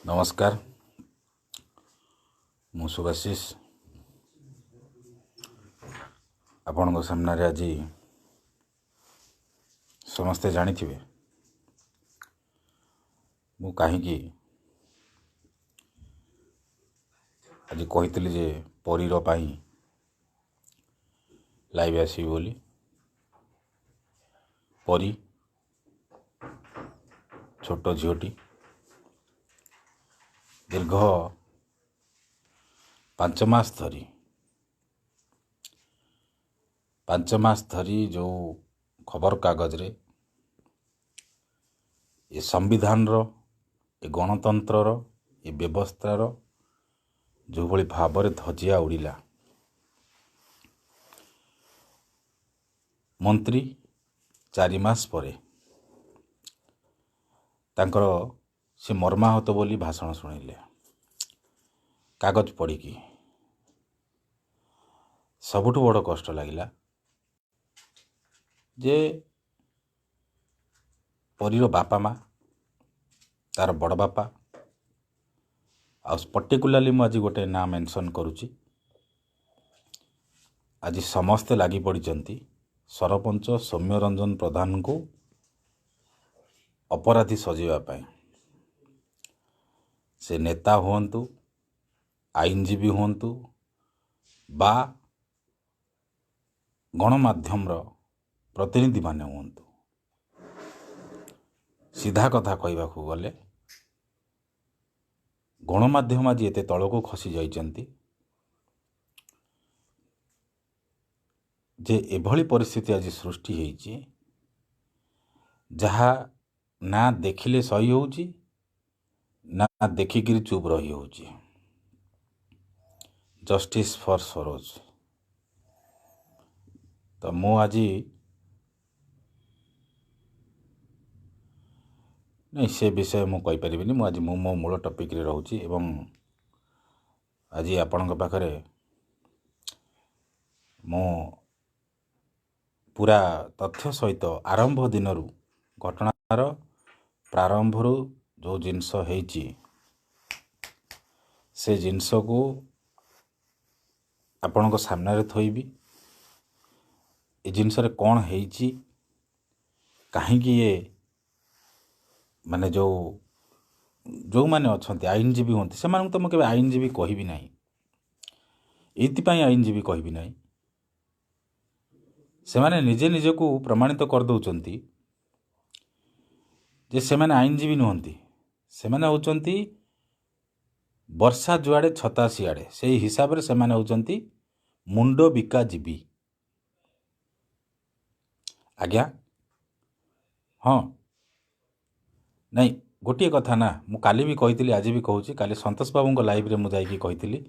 ନମସ୍କାର, ମୁଁ ସୁଭାଶିଷ ଆପଣଙ୍କ ସାମ୍ନାରେ। ଆଜି ସମସ୍ତେ ଜାଣିଥିବେ ମୁଁ କାହିଁକି ଆଜି କହିଥିଲି ଯେ ପରୀର ପାଇଁ ଲାଇଭ୍ ଆସିବି ବୋଲି। ପରୀ ଛୋଟ ଝିଅଟି ଦୀର୍ଘ 5 ମାସ ଧରି, 5 ମାସ ଧରି ଯେଉଁ ଖବରକାଗଜରେ ଏ ସମ୍ବିଧାନର, ଏ ଗଣତନ୍ତ୍ରର, ଏ ବ୍ୟବସ୍ଥାର ଯେଉଁଭଳି ଭାବରେ ଧଜିଆ ଉଡ଼ିଲା, ମନ୍ତ୍ରୀ 4 ମାସ ପରେ ତାଙ୍କର ସେ ମର୍ମାହତ ବୋଲି ଭାଷଣ ଶୁଣିଲେ କାଗଜ ପଢ଼ିକି। ସବୁଠୁ ବଡ଼ କଷ୍ଟ ଲାଗିଲା ଯେ ପରୀର ବାପା ମା, ତାର ବଡ଼ ବାପା, ଆଉ ପର୍ଟିକୁଲାରଲି ମୁଁ ଆଜି ଗୋଟେ ନାଁ ମେନସନ୍ କରୁଛି। ଆଜି ସମସ୍ତେ ଲାଗି ପଡ଼ିଛନ୍ତି ସରପଞ୍ଚ ସୌମ୍ୟରଞ୍ଜନ ପ୍ରଧାନଙ୍କୁ ଅପରାଧୀ ସଜେଇବା ପାଇଁ। ସେ ନେତା ହୁଅନ୍ତୁ, ଆଇନଜୀବୀ ହୁଅନ୍ତୁ ବା ଗଣମାଧ୍ୟମର ପ୍ରତିନିଧିମାନେ ହୁଅନ୍ତୁ, ସିଧା କଥା କହିବାକୁ ଗଲେ ଗଣମାଧ୍ୟମ ଆଜି ଏତେ ତଳକୁ ଖସି ଯାଇଛନ୍ତି ଯେ ଏଭଳି ପରିସ୍ଥିତି ଆଜି ସୃଷ୍ଟି ହେଇଛି ଯାହା ନା ଦେଖିଲେ ସହି ହେଉଛି, ନା ଦେଖିକିରି ଚୁପ୍ ରହି ହେଉଛି। Justice for Saroj. ତ ମୁଁ ଆଜି ନାଇଁ, ସେ ବିଷୟ ମୁଁ କହିପାରିବିନି। ମୁଁ ଆଜି ମୁଁ ମୋ ମୂଳ ଟପିକ୍ରେ ରହୁଛି ଏବଂ ଆଜି ଆପଣଙ୍କ ପାଖରେ ମୁଁ ପୁରା ତଥ୍ୟ ସହିତ ଆରମ୍ଭ ଦିନରୁ, ଘଟଣାର ପ୍ରାରମ୍ଭରୁ ଯେଉଁ ଜିନିଷ ହେଇଛି ସେ ଜିନିଷକୁ ଆପଣଙ୍କ ସାମ୍ନାରେ ଥୋଇବି। ଏ ଜିନିଷରେ କ'ଣ ହେଇଛି, କାହିଁକି ଏ ମାନେ ଯେଉଁମାନେ ଅଛନ୍ତି ଆଇନଜୀବୀ ହୁଅନ୍ତି, ସେମାନଙ୍କୁ ତ ମୁଁ କେବେ ଆଇନଜୀବୀ କହିବି ନାହିଁ। ଏଇଥିପାଇଁ ଆଇନଜୀବୀ କହିବି ନାହିଁ, ସେମାନେ ନିଜେ ନିଜକୁ ପ୍ରମାଣିତ କରିଦେଉଛନ୍ତି ଯେ ସେମାନେ ଆଇନଜୀବୀ ନୁହନ୍ତି, ସେମାନେ ହେଉଛନ୍ତି ବର୍ଷା ଯୁଆଡ଼େ ଛତା ସିଆଡ଼େ, ସେଇ ହିସାବରେ ସେମାନେ ହେଉଛନ୍ତି ମୁଣ୍ଡ ବିକା ଜୀବୀ। ଆଜ୍ଞା ହଁ, ନାଇଁ ଗୋଟିଏ କଥା ନା, ମୁଁ କାଲି ବି କହିଥିଲି, ଆଜି ବି କହୁଛି। କାଲି ସନ୍ତୋଷ ବାବୁଙ୍କ ଲାଇଭ୍ରେ ମୁଁ ଯାଇକି କହିଥିଲି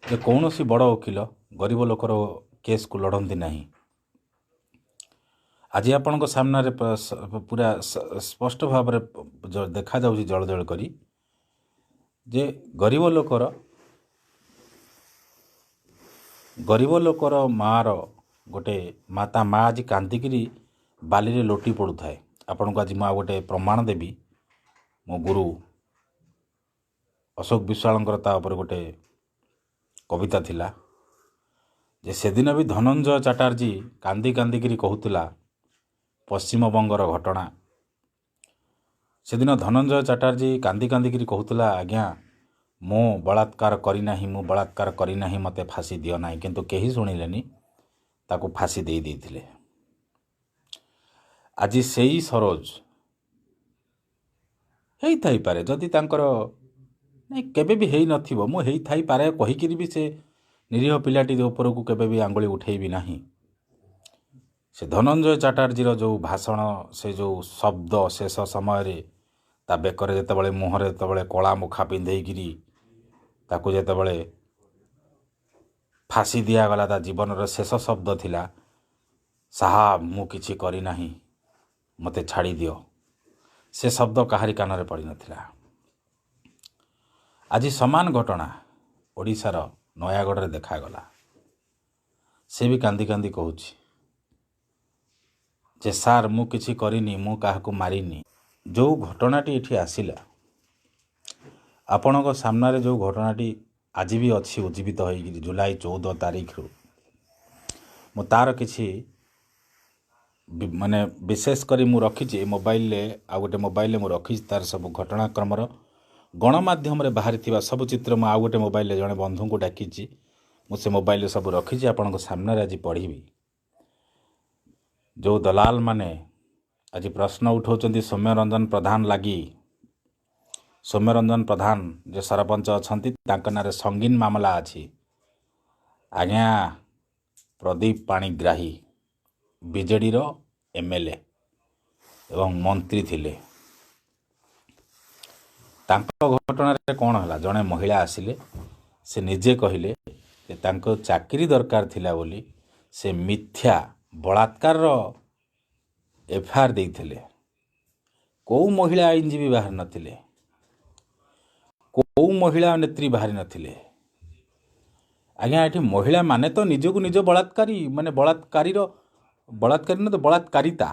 ଯେ କୌଣସି ବଡ଼ ଓକିଲ ଗରିବ ଲୋକର କେସ୍କୁ ଲଢ଼ନ୍ତି ନାହିଁ। ଆଜି ଆପଣଙ୍କ ସାମ୍ନାରେ ପୁରା ସ୍ପଷ୍ଟ ଭାବରେ ଦେଖାଯାଉଛି ଜଳ ଜଳ କରି ଯେ ଗରିବ ଲୋକର ମାଆର ଗୋଟେ ମାତା ମା ଆଜି କାନ୍ଦିକିରି ବାଲିରେ ଲୋଟି ପଡ଼ୁଥାଏ। ଆପଣଙ୍କୁ ଆଜି ମୁଁ ଆଉ ଗୋଟେ ପ୍ରମାଣ ଦେବି। ମୋ ଗୁରୁ ଅଶୋକ ବିଶ୍ୱାଳଙ୍କର ତା ଉପରେ ଗୋଟେ କବିତା ଥିଲା ଯେ ସେଦିନ ବି ଧନଞ୍ଜୟ ଚାଟାର୍ଜୀ କାନ୍ଦି କାନ୍ଦିକିରି କହୁଥିଲା ପଶ୍ଚିମବଙ୍ଗର ଘଟଣା। ସେଦିନ ଧନଞ୍ଜୟ ଚାଟାର୍ଜୀ କାନ୍ଦି କାନ୍ଦିକିରି କହୁଥିଲା, ଆଜ୍ଞା ମୁଁ ବଳାତ୍କାର କରିନାହିଁ, ମୁଁ ବଳାତ୍କାର କରିନାହିଁ, ମୋତେ ଫାଶୀ ଦିଅ ନାହିଁ। କିନ୍ତୁ କେହି ଶୁଣିଲେନି, ତାକୁ ଫାଶୀ ଦେଇ ଦେଇଥିଲେ। ଆଜି ସେଇ ସରୋଜ ହେଇଥାଇପାରେ, ଯଦି ତାଙ୍କର ନାଇଁ କେବେ ବି ହେଇନଥିବ, ମୁଁ ହେଇଥାଇପାରେ କହିକିରି ବି ସେ ନିରୀହ ପିଲାଟି ଉପରକୁ କେବେ ବି ଆଙ୍ଗୁଳି ଉଠେଇବି ନାହିଁ। ସେ ଧନଞ୍ଜୟ ଚାଟାର୍ଜୀର ଯେଉଁ ଭାଷଣ, ସେ ଯେଉଁ ଶବ୍ଦ, ଶେଷ ସମୟରେ ତା ବେକରେ ଯେତେବେଳେ, ମୁହଁରେ ଯେତେବେଳେ କଳା ମୁଖା ପିନ୍ଧେଇକିରି ତାକୁ ଯେତେବେଳେ ଫାଶୀ ଦିଆଗଲା, ତା ଜୀବନର ଶେଷ ଶବ୍ଦ ଥିଲା, ସାହାବ ମୁଁ କିଛି କରିନାହିଁ, ମୋତେ ଛାଡ଼ିଦିଅ। ସେ ଶବ୍ଦ କାହାରି କାନରେ ପଡ଼ିନଥିଲା। ଆଜି ସମାନ ଘଟଣା ଓଡ଼ିଶାର ନୟାଗଡ଼ରେ ଦେଖାଗଲା। ସେ ବି କାନ୍ଦି କାନ୍ଦି କହୁଛି ଯେ ସାର୍ ମୁଁ କିଛି କରିନି, ମୁଁ କାହାକୁ ମାରିନି। ଯେଉଁ ଘଟଣାଟି ଏଠି ଆସିଲା, ଆପଣଙ୍କ ସାମ୍ନାରେ ଯେଉଁ ଘଟଣାଟି ଆଜି ବି ଅଛି ଉଜ୍ଜୀବିତ ହୋଇକିରି ଜୁଲାଇ 14 ତାରିଖରୁ, ମୁଁ ତା'ର କିଛି ମାନେ ବିଶେଷ କରି ମୁଁ ରଖିଛି ଏ ମୋବାଇଲରେ, ଆଉ ଗୋଟେ ମୋବାଇଲରେ ମୁଁ ରଖିଛି ତା'ର ସବୁ ଘଟଣାକ୍ରମର ଗଣମାଧ୍ୟମରେ ବାହାରିଥିବା ସବୁ ଚିତ୍ର। ମୁଁ ଆଉ ଗୋଟେ ମୋବାଇଲରେ ଜଣେ ବନ୍ଧୁଙ୍କୁ ଡାକିଛି, ମୁଁ ସେ ମୋବାଇଲରେ ସବୁ ରଖିଛି, ଆପଣଙ୍କ ସାମ୍ନାରେ ଆଜି ପଢ଼ିବି। ଯେଉଁ ଦଲାଲ ମାନେ ଆଜି ପ୍ରଶ୍ନ ଉଠାଉଛନ୍ତି ସୌମ୍ୟରଞ୍ଜନ ପ୍ରଧାନ ଲାଗି, ସୌମ୍ୟରଞ୍ଜନ ପ୍ରଧାନ ଯେ ସରପଞ୍ଚ ଅଛନ୍ତି ତାଙ୍କ ନାଁରେ ସଙ୍ଗୀନ ମାମଲା ଅଛି। ଆଜ୍ଞା, ପ୍ରଦୀପ ପାଣିଗ୍ରାହୀ ବିଜେଡ଼ିର MLA ଏବଂ ମନ୍ତ୍ରୀ ଥିଲେ, ତାଙ୍କ ଘଟଣାରେ କ'ଣ ହେଲା? ଜଣେ ମହିଳା ଆସିଲେ, ସେ ନିଜେ କହିଲେ ଯେ ତାଙ୍କ ଚାକିରି ଦରକାର ଥିଲା ବୋଲି ସେ ମିଥ୍ୟା ବଳାତ୍କାରର FIR ଦେଇଥିଲେ। କେଉଁ ମହିଳା ଆଇନଜୀବୀ ବାହାରି ନଥିଲେ? କେଉଁ ମହିଳା ନେତ୍ରୀ ବାହାରି ନଥିଲେ? ଆଜ୍ଞା, ଏଠି ମହିଳାମାନେ ତ ନିଜକୁ ନିଜ ବଳାତ୍କାରୀ, ମାନେ ବଳାତ୍କାରୀର, ବଳାତ୍କାରୀ ନୁହେଁ ତ ବଳାତ୍କାରିତା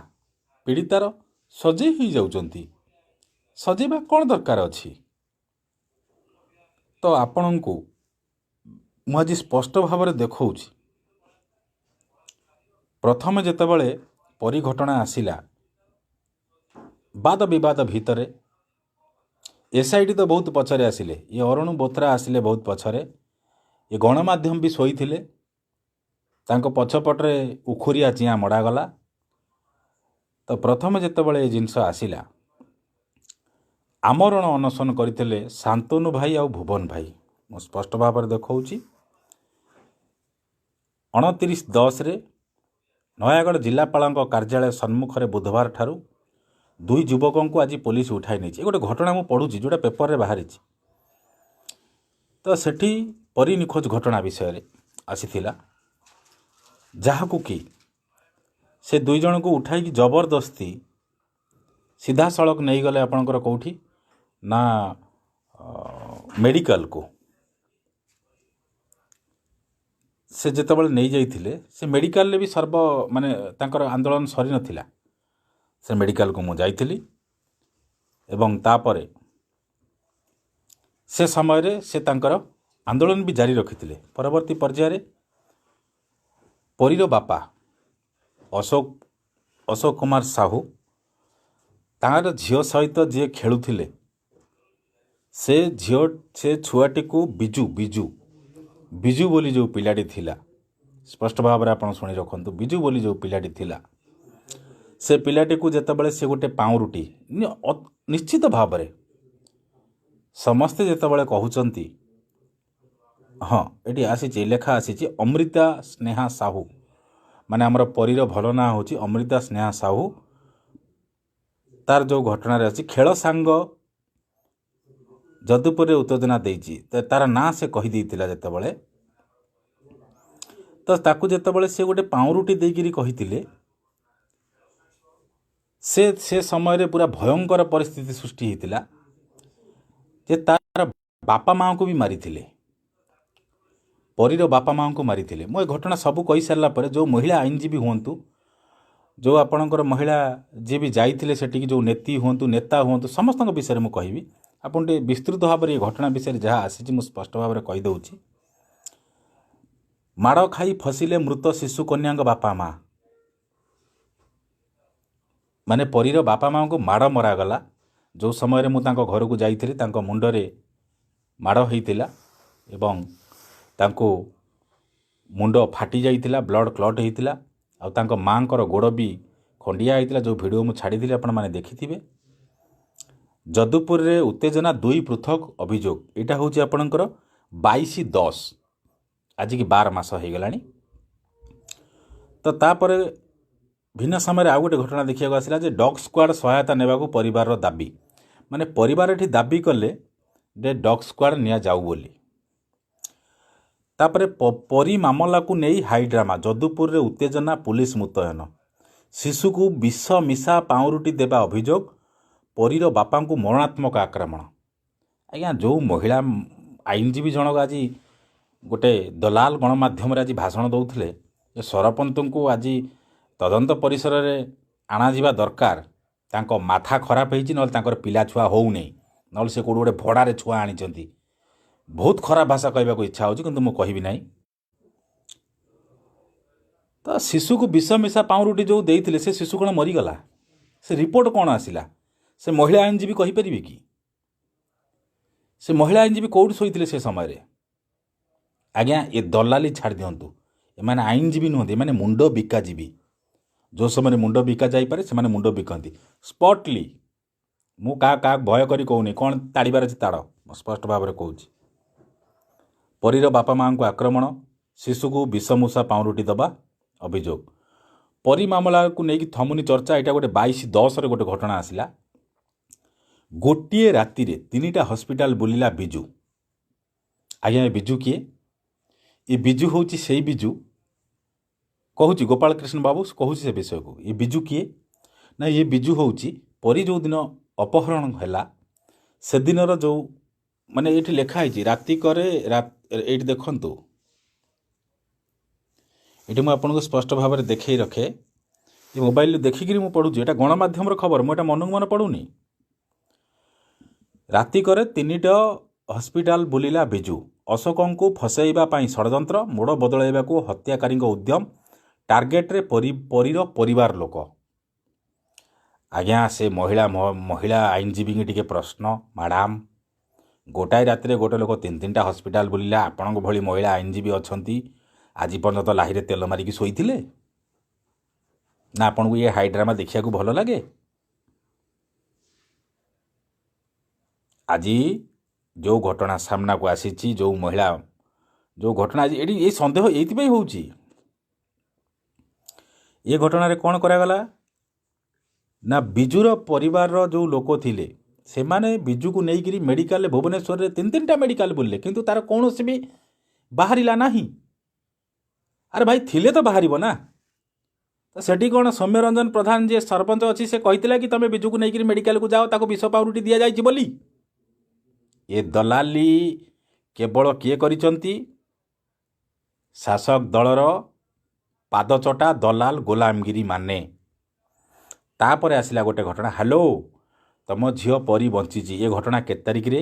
ପୀଡ଼ିତାର ସଜେଇ ହେଇଯାଉଛନ୍ତି। ସଜେଇବା କ'ଣ ଦରକାର ଅଛି? ତ ଆପଣଙ୍କୁ ମୁଁ ଆଜି ସ୍ପଷ୍ଟ ଭାବରେ ଦେଖାଉଛି। ପ୍ରଥମେ ଯେତେବେଳେ ପରୀ ଘଟଣା ଆସିଲା, ବାଦ ବିବାଦ ଭିତରେ SIT ତ ବହୁତ ପଛରେ ଆସିଲେ, ଇଏ ଅରୁଣ ବୋଥ୍ରା ଆସିଲେ ବହୁତ ପଛରେ, ଏ ଗଣମାଧ୍ୟମ ବି ଶୋଇଥିଲେ, ତାଙ୍କ ପଛପଟରେ ଉଖୁରିଆ ଚିଆଁ ମଡ଼ାଗଲା। ତ ପ୍ରଥମେ ଯେତେବେଳେ ଏ ଜିନିଷ ଆସିଲା, ଆମରଣ ଅନଶନ କରିଥିଲେ ଶାନ୍ତନୁ ଭାଇ ଆଉ ଭୁବନ ଭାଇ। ମୁଁ ସ୍ପଷ୍ଟ ଭାବରେ ଦେଖାଉଛି, 29/10ରେ ନୟାଗଡ଼ ଜିଲ୍ଲାପାଳଙ୍କ କାର୍ଯ୍ୟାଳୟ ସମ୍ମୁଖରେ ବୁଧବାର ଠାରୁ ଦୁଇ ଯୁବକଙ୍କୁ ଆଜି ପୋଲିସ ଉଠାଇ ନେଇଛି। ଏ ଗୋଟେ ଘଟଣା ମୁଁ ପଢ଼ୁଛି ଯେଉଁଟା ପେପରରେ ବାହାରିଛି। ତ ସେଠି ପରୀ ନିଖୋଜ ଘଟଣା ବିଷୟରେ ଆସିଥିଲା, ଯାହାକୁ କି ସେ ଦୁଇ ଜଣଙ୍କୁ ଉଠାଇକି ଜବରଦସ୍ତି ସିଧାସଳଖ ନେଇଗଲେ ଆପଣଙ୍କର କେଉଁଠି ନା ମେଡ଼ିକାଲକୁ। ସେ ଯେତେବେଳେ ନେଇଯାଇଥିଲେ, ସେ ମେଡ଼ିକାଲରେ ବି ସର୍ବ ମାନେ ତାଙ୍କର ଆନ୍ଦୋଳନ ସରିନଥିଲା। ସେ ମେଡ଼ିକାଲକୁ ମୁଁ ଯାଇଥିଲି ଏବଂ ତାପରେ ସେ ସମୟରେ ସେ ତାଙ୍କର ଆନ୍ଦୋଳନ ବି ଜାରି ରଖିଥିଲେ। ପରବର୍ତ୍ତୀ ପର୍ଯ୍ୟାୟରେ ପରୀର ବାପା ଅଶୋକ କୁମାର ସାହୁ, ତାଙ୍କର ଝିଅ ସହିତ ଯିଏ ଖେଳୁଥିଲେ, ସେ ଝିଅ, ସେ ଛୁଆଟିକୁ ବିଜୁ ବିଜୁ ବିଜୁ ବୋଲି ଯେଉଁ ପିଲାଟି ଥିଲା, ସ୍ପଷ୍ଟ ଭାବରେ ଆପଣ ଶୁଣି ରଖନ୍ତୁ, ବିଜୁ ବୋଲି ଯେଉଁ ପିଲାଟି ଥିଲା, ସେ ପିଲାଟିକୁ ଯେତେବେଳେ ସେ ଗୋଟେ ପାଉଁରୁଟି, ନିଶ୍ଚିତ ଭାବରେ ସମସ୍ତେ ଯେତେବେଳେ କହୁଛନ୍ତି, ହଁ ଏଠି ଆସିଛି, ଲେଖା ଆସିଛି ଅମୃତା ସ୍ନେହା ସାହୁ, ମାନେ ଆମର ପରୀର ଭଲ ନାଁ ହେଉଛି ଅମୃତା ସ୍ନେହା ସାହୁ। ତାର ଯେଉଁ ଘଟଣାରେ ଅଛି, ଖେଳ ସାଙ୍ଗ ଯଦୁପୁରରେ ଉତ୍ତେଜନା ଦେଇଛି, ତାର ନାଁ ସେ କହିଦେଇଥିଲା ଯେତେବେଳେ, ତ ତାକୁ ଯେତେବେଳେ ସେ ଗୋଟେ ପାଉଁରୁଟି ଦେଇକିରି କହିଥିଲେ, ସେ ସମୟରେ ପୁରା ଭୟଙ୍କର ପରିସ୍ଥିତି ସୃଷ୍ଟି ହେଇଥିଲା ଯେ ତାର ବାପା ମାଆଙ୍କୁ ବି ମାରିଥିଲେ, ପରୀର ବାପା ମାଆଙ୍କୁ ମାରିଥିଲେ। ମୁଁ ଏ ଘଟଣା ସବୁ କହିସାରିଲା ପରେ ଯେଉଁ ମହିଳା ଆଇନଜୀବୀ ହୁଅନ୍ତୁ, ଯେଉଁ ଆପଣଙ୍କର ମହିଳା ଯିଏ ବି ଯାଇଥିଲେ ସେଠିକି, ଯେଉଁ ନେତ୍ରୀ ହୁଅନ୍ତୁ, ନେତା ହୁଅନ୍ତୁ, ସମସ୍ତଙ୍କ ବିଷୟରେ ମୁଁ କହିବି। ଆପଣ ଟିକେ ବିସ୍ତୃତ ଭାବରେ ଏ ଘଟଣା ବିଷୟରେ ଯାହା ଆସିଛି ମୁଁ ସ୍ପଷ୍ଟ ଭାବରେ କହିଦେଉଛି। ମାଡ଼ ଖାଇ ଫସିଲେ ମୃତ ଶିଶୁ କନ୍ୟାଙ୍କ ବାପା ମା', ମାନେ ପରୀର ବାପା ମାଆଙ୍କୁ ମାଡ଼ ମରାଗଲା। ଯେଉଁ ସମୟରେ ମୁଁ ତାଙ୍କ ଘରକୁ ଯାଇଥିଲି, ତାଙ୍କ ମୁଣ୍ଡରେ ମାଡ଼ ହେଇଥିଲା ଏବଂ ତାଙ୍କୁ ମୁଣ୍ଡ ଫାଟି ଯାଇଥିଲା, ବ୍ଲଡ଼ କ୍ଲଟ୍ ହେଇଥିଲା, ଆଉ ତାଙ୍କ ମାଆଙ୍କର ଗୋଡ଼ ବି ଖଣ୍ଡିଆ ହେଇଥିଲା। ଯେଉଁ ଭିଡ଼ିଓ ମୁଁ ଛାଡ଼ିଥିଲି ଆପଣମାନେ ଦେଖିଥିବେ। ଯଦୁପୁରରେ ଉତ୍ତେଜନା, ଦୁଇ ପୃଥକ ଅଭିଯୋଗ। ଏଇଟା ହେଉଛି ଆପଣଙ୍କର 22/10, ଆଜିକି 12 ମାସ ହେଇଗଲାଣି। ତ ତାପରେ ଭିନ୍ନ ସମୟରେ ଆଉ ଗୋଟେ ଘଟଣା ଦେଖିବାକୁ ଆସିଲା ଯେ ଡଗ୍ ସ୍କ୍ୱାଡ଼ ସହାୟତା ନେବାକୁ ପରିବାରର ଦାବି, ମାନେ ପରିବାର ଏଠି ଦାବି କଲେ ଯେ ଡଗ୍ ସ୍କ୍ୱାଡ଼ ନିଆଯାଉ ବୋଲି। ତାପରେ ପରୀ ମାମଲାକୁ ନେଇ ହାଇଡ୍ରାମା, ଯଦୁପୁରରେ ଉତ୍ତେଜନା, ପୋଲିସ ମୁତୟନ, ଶିଶୁକୁ ବିଷ ମିଶା ପାଉଁରୁଟି ଦେବା ଅଭିଯୋଗ, ପରୀର ବାପାଙ୍କୁ ମରଣାତ୍ମକ ଆକ୍ରମଣ। ଆଜ୍ଞା, ଯେଉଁ ମହିଳା ଆଇନଜୀବୀ ଜଣକ ଆଜି ଗୋଟେ ଦଲାଲ ଗଣମାଧ୍ୟମରେ ଆଜି ଭାଷଣ ଦେଉଥିଲେ ଯେ ସରପଞ୍ଚଙ୍କୁ ଆଜି ତଦନ୍ତ ପରିସରରେ ଆଣାଯିବା ଦରକାର, ତାଙ୍କ ମାଥା ଖରାପ ହେଇଛି, ନହେଲେ ତାଙ୍କର ପିଲା ଛୁଆ ହେଉନି, ନହେଲେ ସେ କେଉଁଠି ଗୋଟେ ଭଡ଼ାରେ ଛୁଆ ଆଣିଛନ୍ତି। ବହୁତ ଖରାପ ଭାଷା କହିବାକୁ ଇଚ୍ଛା ହେଉଛି, କିନ୍ତୁ ମୁଁ କହିବି ନାହିଁ। ତ ଶିଶୁକୁ ବିଷ ମିଶା ପାଉଁରୁଟି ଯେଉଁ ଦେଇଥିଲେ, ସେ ଶିଶୁ କ'ଣ ମରିଗଲା? ସେ ରିପୋର୍ଟ କ'ଣ ଆସିଲା? ସେ ମହିଳା ଆଇନଜୀବୀ କହିପାରିବେ କି? ସେ ମହିଳା ଆଇନଜୀବୀ କେଉଁଠି ଶୋଇଥିଲେ ସେ ସମୟରେ? ଆଜ୍ଞା, ଏ ଦଲାଲି ଛାଡ଼ି ଦିଅନ୍ତୁ, ଏମାନେ ଆଇନଜୀବୀ ନୁହନ୍ତି, ଏମାନେ ମୁଣ୍ଡ ବିକାଜୀବୀ। ଯେଉଁ ସମୟରେ ମୁଣ୍ଡ ବିକା ଯାଇପାରେ, ସେମାନେ ମୁଣ୍ଡ ବିକନ୍ତି ସ୍ପଟଲି। ମୁଁ କାହା କାହା ଭୟ କରି କହୁନି, କ'ଣ ତାଡ଼ିବାର ଅଛି ତାଡ଼, ମୁଁ ସ୍ପଷ୍ଟ ଭାବରେ କହୁଛି। ପରୀର ବାପା ମାଆଙ୍କୁ ଆକ୍ରମଣ, ଶିଶୁକୁ ବିଷମୂଷା ପାଉଁରୁଟି ଦେବା ଅଭିଯୋଗ। ପରୀ ମାମଲାକୁ ନେଇକି ଥମୁନି ଚର୍ଚ୍ଚା। ଏଇଟା ଗୋଟେ 22/10ରେ ଗୋଟେ ଘଟଣା ଆସିଲା। ଗୋଟିଏ ରାତିରେ 3ଟା ହସ୍ପିଟାଲ ବୁଲିଲା ବିଜୁ। ଆଜ୍ଞା, ଏ ବିଜୁ କିଏ? ଏ ବିଜୁ ହେଉଛି ସେଇ ବିଜୁ, କହୁଛି ଗୋପାଳକୃଷ୍ଣ ବାବୁ, କହୁଛି ସେ ବିଷୟକୁ। ଏ ବିଜୁ କିଏ ନା, ଏ ବିଜୁ ହେଉଛି ପରୀ ଯେଉଁଦିନ ଅପହରଣ ହେଲା ସେଦିନର ଯେଉଁ, ମାନେ ଏଇଠି ଲେଖା ହେଇଛି ରାତିକରେ, ଏଇଠି ଦେଖନ୍ତୁ, ଏଠି ମୁଁ ଆପଣଙ୍କୁ ସ୍ପଷ୍ଟ ଭାବରେ ଦେଖେଇ ରଖେ। ଏ ମୋବାଇଲରୁ ଦେଖିକିରି ମୁଁ ପଢ଼ୁଛି, ଏଇଟା ଗଣମାଧ୍ୟମର ଖବର, ମୁଁ ଏଇଟା ମନକୁ ମନ ପଢ଼ୁନି। ରାତିକରେ 3ଟା ହସ୍ପିଟାଲ ବୁଲିଲା ବିଜୁ। ଅଶୋକଙ୍କୁ ଫସାଇବା ପାଇଁ ଷଡ଼ଯନ୍ତ୍ର, ମୋଡ଼ ବଦଳାଇବାକୁ ହତ୍ୟାକାରୀଙ୍କ ଉଦ୍ୟମ, ଟାର୍ଗେଟରେ ପରୀର ପରିବାର ଲୋକ। ଆଜ୍ଞା, ସେ ମହିଳା ଆଇନଜୀବୀଙ୍କୁ ଟିକେ ପ୍ରଶ୍ନ, ମ୍ୟାଡ଼ାମ୍, ଗୋଟାଏ ରାତିରେ ଗୋଟେ ଲୋକ 3 3ଟା ହସ୍ପିଟାଲ ବୁଲିଲା, ଆପଣଙ୍କ ଭଳି ମହିଳା ଆଇନଜୀବୀ ଅଛନ୍ତି, ଆଜି ପର୍ଯ୍ୟନ୍ତ ଲାହିରେ ତେଲ ମାରିକି ଶୋଇଥିଲେ ନା ଆପଣଙ୍କୁ ଇଏ ହାଇଡ୍ରାମା ଦେଖିବାକୁ ଭଲ ଲାଗେ? ଆଜି ଯେଉଁ ଘଟଣା ସାମ୍ନାକୁ ଆସିଛି, ଯେଉଁ ମହିଳା, ଯେଉଁ ଘଟଣା ଆଜି ଏଠି, ଏଇ ସନ୍ଦେହ ଏଇଥିପାଇଁ ହେଉଛି। ଏ ଘଟଣାରେ କ'ଣ କରାଗଲା ନା, ବିଜୁର ପରିବାରର ଯେଉଁ ଲୋକ ଥିଲେ, ସେମାନେ ବିଜୁକୁ ନେଇକିରି ମେଡ଼ିକାଲରେ, ଭୁବନେଶ୍ୱରରେ 3 3ଟା ମେଡ଼ିକାଲ ବୁଲିଲେ, କିନ୍ତୁ ତାର କୌଣସି ବି ବାହାରିଲା ନାହିଁ। ଆରେ ଭାଇ, ଥିଲେ ତ ବାହାରିବ ନା। ତ ସେଠି କ'ଣ ସୌମ୍ୟରଞ୍ଜନ ପ୍ରଧାନ ଯିଏ ସରପଞ୍ଚ ଅଛି, ସେ କହିଥିଲା କି ତମେ ବିଜୁକୁ ନେଇକିରି ମେଡ଼ିକାଲକୁ ଯାଅ, ତାକୁ ବିଷ ପାଉରୁଟି ଦିଆଯାଇଛି ବୋଲି? ଏ ଦଲାଲି କେବଳ କିଏ କରିଛନ୍ତି? ଶାସକ ଦଳର ପାଦଚଟା ଦଲାଲ ଗୋଲାମଗିରି ମାନେ। ତାପରେ ଆସିଲା ଗୋଟେ ଘଟଣା, ହ୍ୟାଲୋ, ତମ ଝିଅ ପରୀ ବଞ୍ଚିଛି। ଏ ଘଟଣା କେତେ ତାରିଖରେ?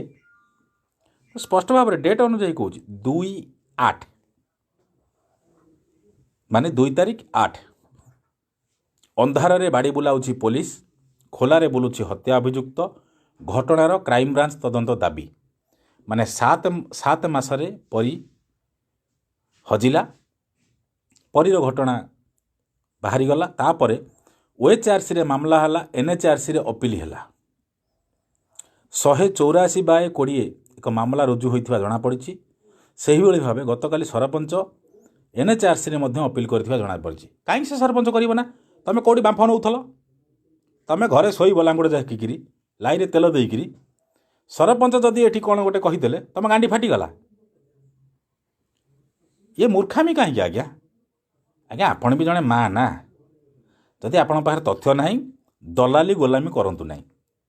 ସ୍ପଷ୍ଟ ଭାବରେ ଡେଟ୍ ଅନୁଯାୟୀ କହୁଛି, 2/8, ମାନେ 2 ତାରିଖ 8। ଅନ୍ଧାରରେ ବାଡ଼ି ବୁଲାଉଛି ପୋଲିସ, ଖୋଲାରେ ବୁଲୁଛି ହତ୍ୟା ଅଭିଯୁକ୍ତ, ଘଟଣାର କ୍ରାଇମବ୍ରାଞ୍ଚ ତଦନ୍ତ ଦାବି। ମାନେ 7 ମାସରେ ପରୀ ହଜିଲା, ପରୀର ଘଟଣା ବାହାରିଗଲା। ତାପରେ ଓଏଚ୍ଆର୍ସିରେ ମାମଲା ହେଲା, ଏନ୍ଏଚ୍ଆର୍ସିରେ ଅପିଲ ହେଲା। 184/20 ଏକ ମାମଲା ରୁଜୁ ହୋଇଥିବା ଜଣାପଡ଼ିଛି। ସେହିଭଳି ଭାବେ ଗତକାଲି ସରପଞ୍ଚ ଏନ୍ଏଚ୍ଆର୍ସିରେ ମଧ୍ୟ ଅପିଲ କରିଥିବା ଜଣାପଡ଼ିଛି। କାହିଁକି ସେ ସରପଞ୍ଚ କରିବ ନା? ତମେ କେଉଁଠି ବାମ୍ଫ ନେଉଥିଲ? ତମେ ଘରେ ଶୋଇବ ଲାଙ୍ଗୁଡ଼ ଜାକିକିରି, ଲାଇରେ ତେଲ ଦେଇକିରି। ସରପଞ୍ଚ ଯଦି ଏଠି କ'ଣ ଗୋଟେ କହିଦେଲେ, ତମ ଗାଣ୍ଡି ଫାଟିଗଲା। ଇଏ ମୂର୍ଖାମି କାହିଁକି ଆଜ୍ଞା? ଆଜ୍ଞା, ଆପଣ ବି ଜଣେ ମା ନା? ଯଦି ଆପଣଙ୍କ ପାଖରେ ତଥ୍ୟ ନାହିଁ, ଦଲାଲି ଗୋଲାମି କରନ୍ତୁ ନାହିଁ।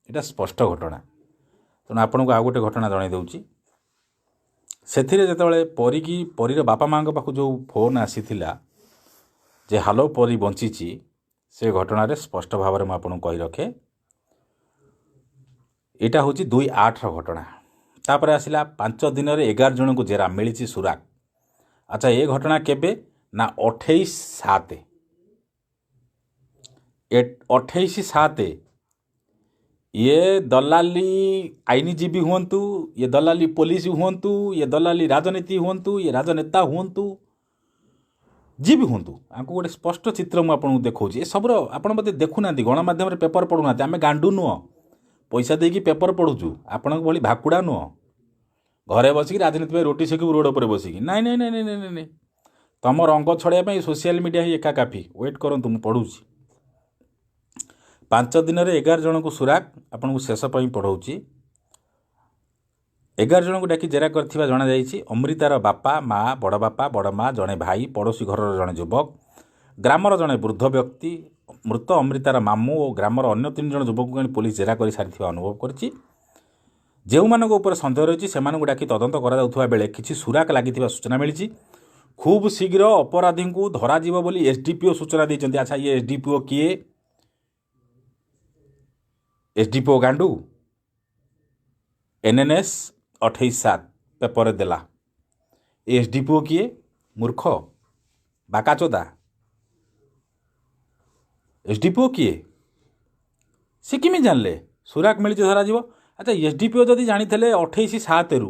ଏଇଟା ସ୍ପଷ୍ଟ ଘଟଣା। ତେଣୁ ଆପଣଙ୍କୁ ଆଉ ଗୋଟେ ଘଟଣା ଜଣାଇ ଦେଉଛି। ସେଥିରେ ଯେତେବେଳେ ପରୀକି, ପରୀର ବାପା ମାଆଙ୍କ ପାଖକୁ ଯେଉଁ ଫୋନ୍ ଆସିଥିଲା ଯେ ହାଲୋ, ପରୀ ବଞ୍ଚିଛି, ସେ ଘଟଣାରେ ସ୍ପଷ୍ଟ ଭାବରେ ମୁଁ ଆପଣଙ୍କୁ କହି ରଖେ, ଏଇଟା ହେଉଛି 2/8ର ଘଟଣା। ତାପରେ ଆସିଲା 5 ଦିନରେ 11 ଜଣଙ୍କୁ ଜେରା, ମିଳିଛି ସୁରାକ। ଆଚ୍ଛା, ଏ ଘଟଣା କେବେ ନା 28/7, 28/7। ଇଏ ଦଲାଲି ଆଇନଜୀବୀ ହୁଅନ୍ତୁ, ଇଏ ଦଲାଲି ପୋଲିସ ହୁଅନ୍ତୁ, ଇଏ ଦଲାଲି ରାଜନୀତି ହୁଅନ୍ତୁ, ଇଏ ରାଜନେତା ହୁଅନ୍ତୁ, ଯିଏ ବି ହୁଅନ୍ତୁ, ଆଙ୍କୁ ଗୋଟେ ସ୍ପଷ୍ଟ ଚିତ୍ର ମୁଁ ଆପଣଙ୍କୁ ଦେଖାଉଛି। ଏସବୁର ଆପଣ ବୋଧେ ଦେଖୁନାହାନ୍ତି, ଗଣମାଧ୍ୟମରେ ପେପର ପଢ଼ୁନାହାନ୍ତି। ଆମେ ଗାଣ୍ଡୁ ନୁହଁ, ପଇସା ଦେଇକି ପେପର ପଢ଼ୁଛୁ, ଆପଣଙ୍କ ଭଳି ଭାକୁଡ଼ା ନୁହଁ। ଘରେ ବସିକି ରାଜନୀତି ପାଇଁ ରୋଟି ସେକିବୁ ରୋଡ଼ ଉପରେ ବସିକି। ନାଇଁ ନାଇଁ ନାଇଁ ନାଇଁ ନାଇଁ ନାଇଁ, ତମ ରଙ୍ଗ ଛଡ଼ାଇବା ପାଇଁ ସୋସିଆଲ ମିଡ଼ିଆ ହିଁ ଏକା କାଫି। ୱେଟ୍ କରନ୍ତୁ, ମୁଁ ପଢ଼ୁଛି। 5 ଦିନରେ 11 ଜଣଙ୍କୁ ସୁରାକ, ଆପଣଙ୍କୁ ଶେଷ ପାଇଁ ପଢ଼ଉଛି। 11 ଜଣଙ୍କୁ ଡାକି ଜେରା କରିଥିବା ଜଣାଯାଇଛି। ଅମୃତାର ବାପା, ମା, ବଡ଼ ବାପା, ବଡ଼ ମା, ଜଣେ ଭାଇ, ପଡ଼ୋଶୀ ଘରର ଜଣେ ଯୁବକ, ଗ୍ରାମର ଜଣେ ବୃଦ୍ଧ ବ୍ୟକ୍ତି, ମୃତ ଅମୃତାର ମାମୁଁ ଓ ଗ୍ରାମର ଅନ୍ୟ 3 ଜଣ ଯୁବକଙ୍କୁ ଆଣି ପୋଲିସ ଜେରା କରି ସାରିଥିବା ଅନୁଭବ କରିଛି। ଯେଉଁମାନଙ୍କ ଉପରେ ସନ୍ଦେହ ରହିଛି, ସେମାନଙ୍କୁ ଡାକି ତଦନ୍ତ କରାଯାଉଥିବା ବେଳେ କିଛି ସୁରାକ ଲାଗିଥିବା ସୂଚନା ମିଳିଛି। ଖୁବ୍ ଶୀଘ୍ର ଅପରାଧୀଙ୍କୁ ଧରାଯିବ ବୋଲି ଏସ୍ଡିପିଓ ସୂଚନା ଦେଇଛନ୍ତି। ଆଚ୍ଛା, ଇଏ ଏସ୍ଡିପିଓ କିଏ? ଏସ୍ଡିପିଓ ଗାଣ୍ଡୁ। NNS 28/7 ପେପରରେ ଦେଲା। ଏସ୍ ଡି ପି ଓ କିଏ? ମୂର୍ଖ ବାକାଚୋଦା। ଏସ୍ ଡି ପି ଓ କିଏ? ସେ କେମିତି ଜାଣିଲେ? ସୁରାକ ମିଳିଛି, ଧରାଯିବ। ଆଚ୍ଛା, ଏସ୍ ଡି ପି ଓ ଯଦି ଜାଣିଥିଲେ 28/7ରୁ,